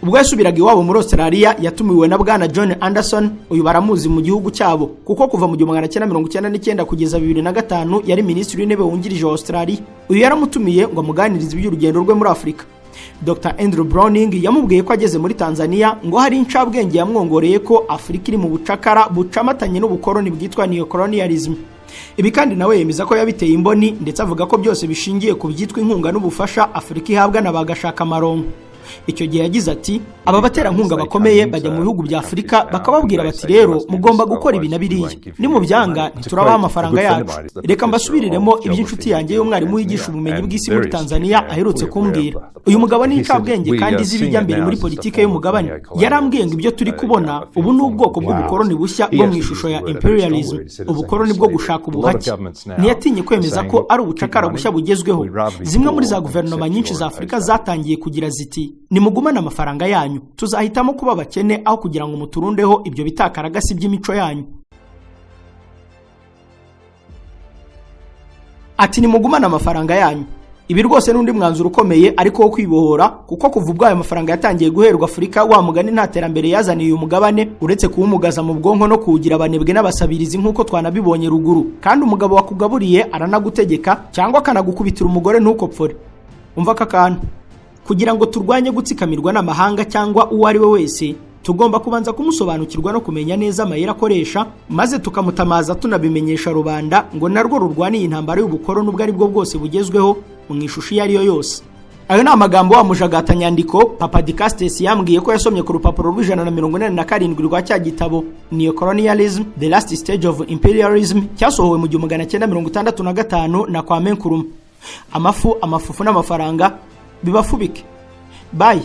Ubwo yasubiraga iwabo muri Australia, yatumiwe na bwana John Anderson. Uyu baramuzi mu gihugu cyabo, kuko kuva mu 1999 kugeza 2005 yari minisitiri w'intebe wungirije wa Australia. Uyu yaramutumiye ngo amuganirize iby'urugendo rwe muri Afurika. Dr Andrew Browning yamubwiye ko ageze muri Tanzania ngo hari incabwenge yamwongoreye ko Afurika iri mu bucakara bucamatanye n'ubukoloni bwitwa neocolonialism. Ibi kandi nawe yemeza ko yabiteye imboni, ndetse avuga ko byose bishingiye ku byitwa inkunga n'ubufasha Afurika ihabwa na bagashaka amaronko. Icyo gihe yagize ati: "Aba baterankunga bakomeye bajya mu bihugu bya Afurika bakababwira bati: 'Rero mugomba gukora ibi na biriya, nimubyanga ntiturabaha amafaranga yacu.' Reka mbasubiriremo iby'inshuti yanjye y'umwarimu wigisha ubumenyi bw'isi muri Tanzania aherutse kumbwira. Uyu mugabo ni incabwenge kandi izi ibijya mbere muri politike y'umugabane. Yarambwiye ngo ibyo turi kubona ubu ni ubwoko bw'ubukoloni bushya bwo mu ishusho ya imperialism, ubukoloni bwo gushaka ubuhake. Ntiyatinye kwemeza ko ari ubucakara bushya bugezweho. Zimwe muri za guverinoma nyinshi za Afurika zatangiye kugira ziti: 'Nimugumane amafaranga yanyu, tuzahitamo kuba abakene aho kugira ngo muturundeho ibyo bitakaragasi by'imico yanyu.' Ati: 'Nimugumane amafaranga yanyu.' Ibi rwose n'undi mwanzuro ukomeye ariko wo kwibohora, kuko kuva ubwo ayo mafaranga yatangiye guherwa Afurika, wa mugani nta terambere yazaniye uyu mugabane uretse kuwumugaza mu bwonko no kuwugira abanebwe n'abasabirizi, nk'uko twanabibonye ruguru. Kandi umugabo wakugaburiye aranagutegeka cyangwa akanagukubitira umugore ntukopfore. Umva aka kantu: kugira ngo turwanye gutsikamirwa n'amahanga cyangwa uwo ari we wese, tugomba kubanza kumusobanukirwa no kumenya neza amayeri akoresha, maze tukamutamaza tunabimenyesha rubanda ngo narwo rurwaniye intambara y'ubukoloni ubwo ari bwo bwose bugezweho mu ishusho iyo ari yo yose." Ayo ni amagambo wa mujagatanyandiko Papadikastes yambwiye ko yasomye ku rupapuro rw'187 rwa cya gitabo Neocolonialism: The Last Stage of Imperialism, cyasohowe mu 1965 na Kwame Nkrumah. Amafu, amafufu n'amafaranga bibafubike. Bayi.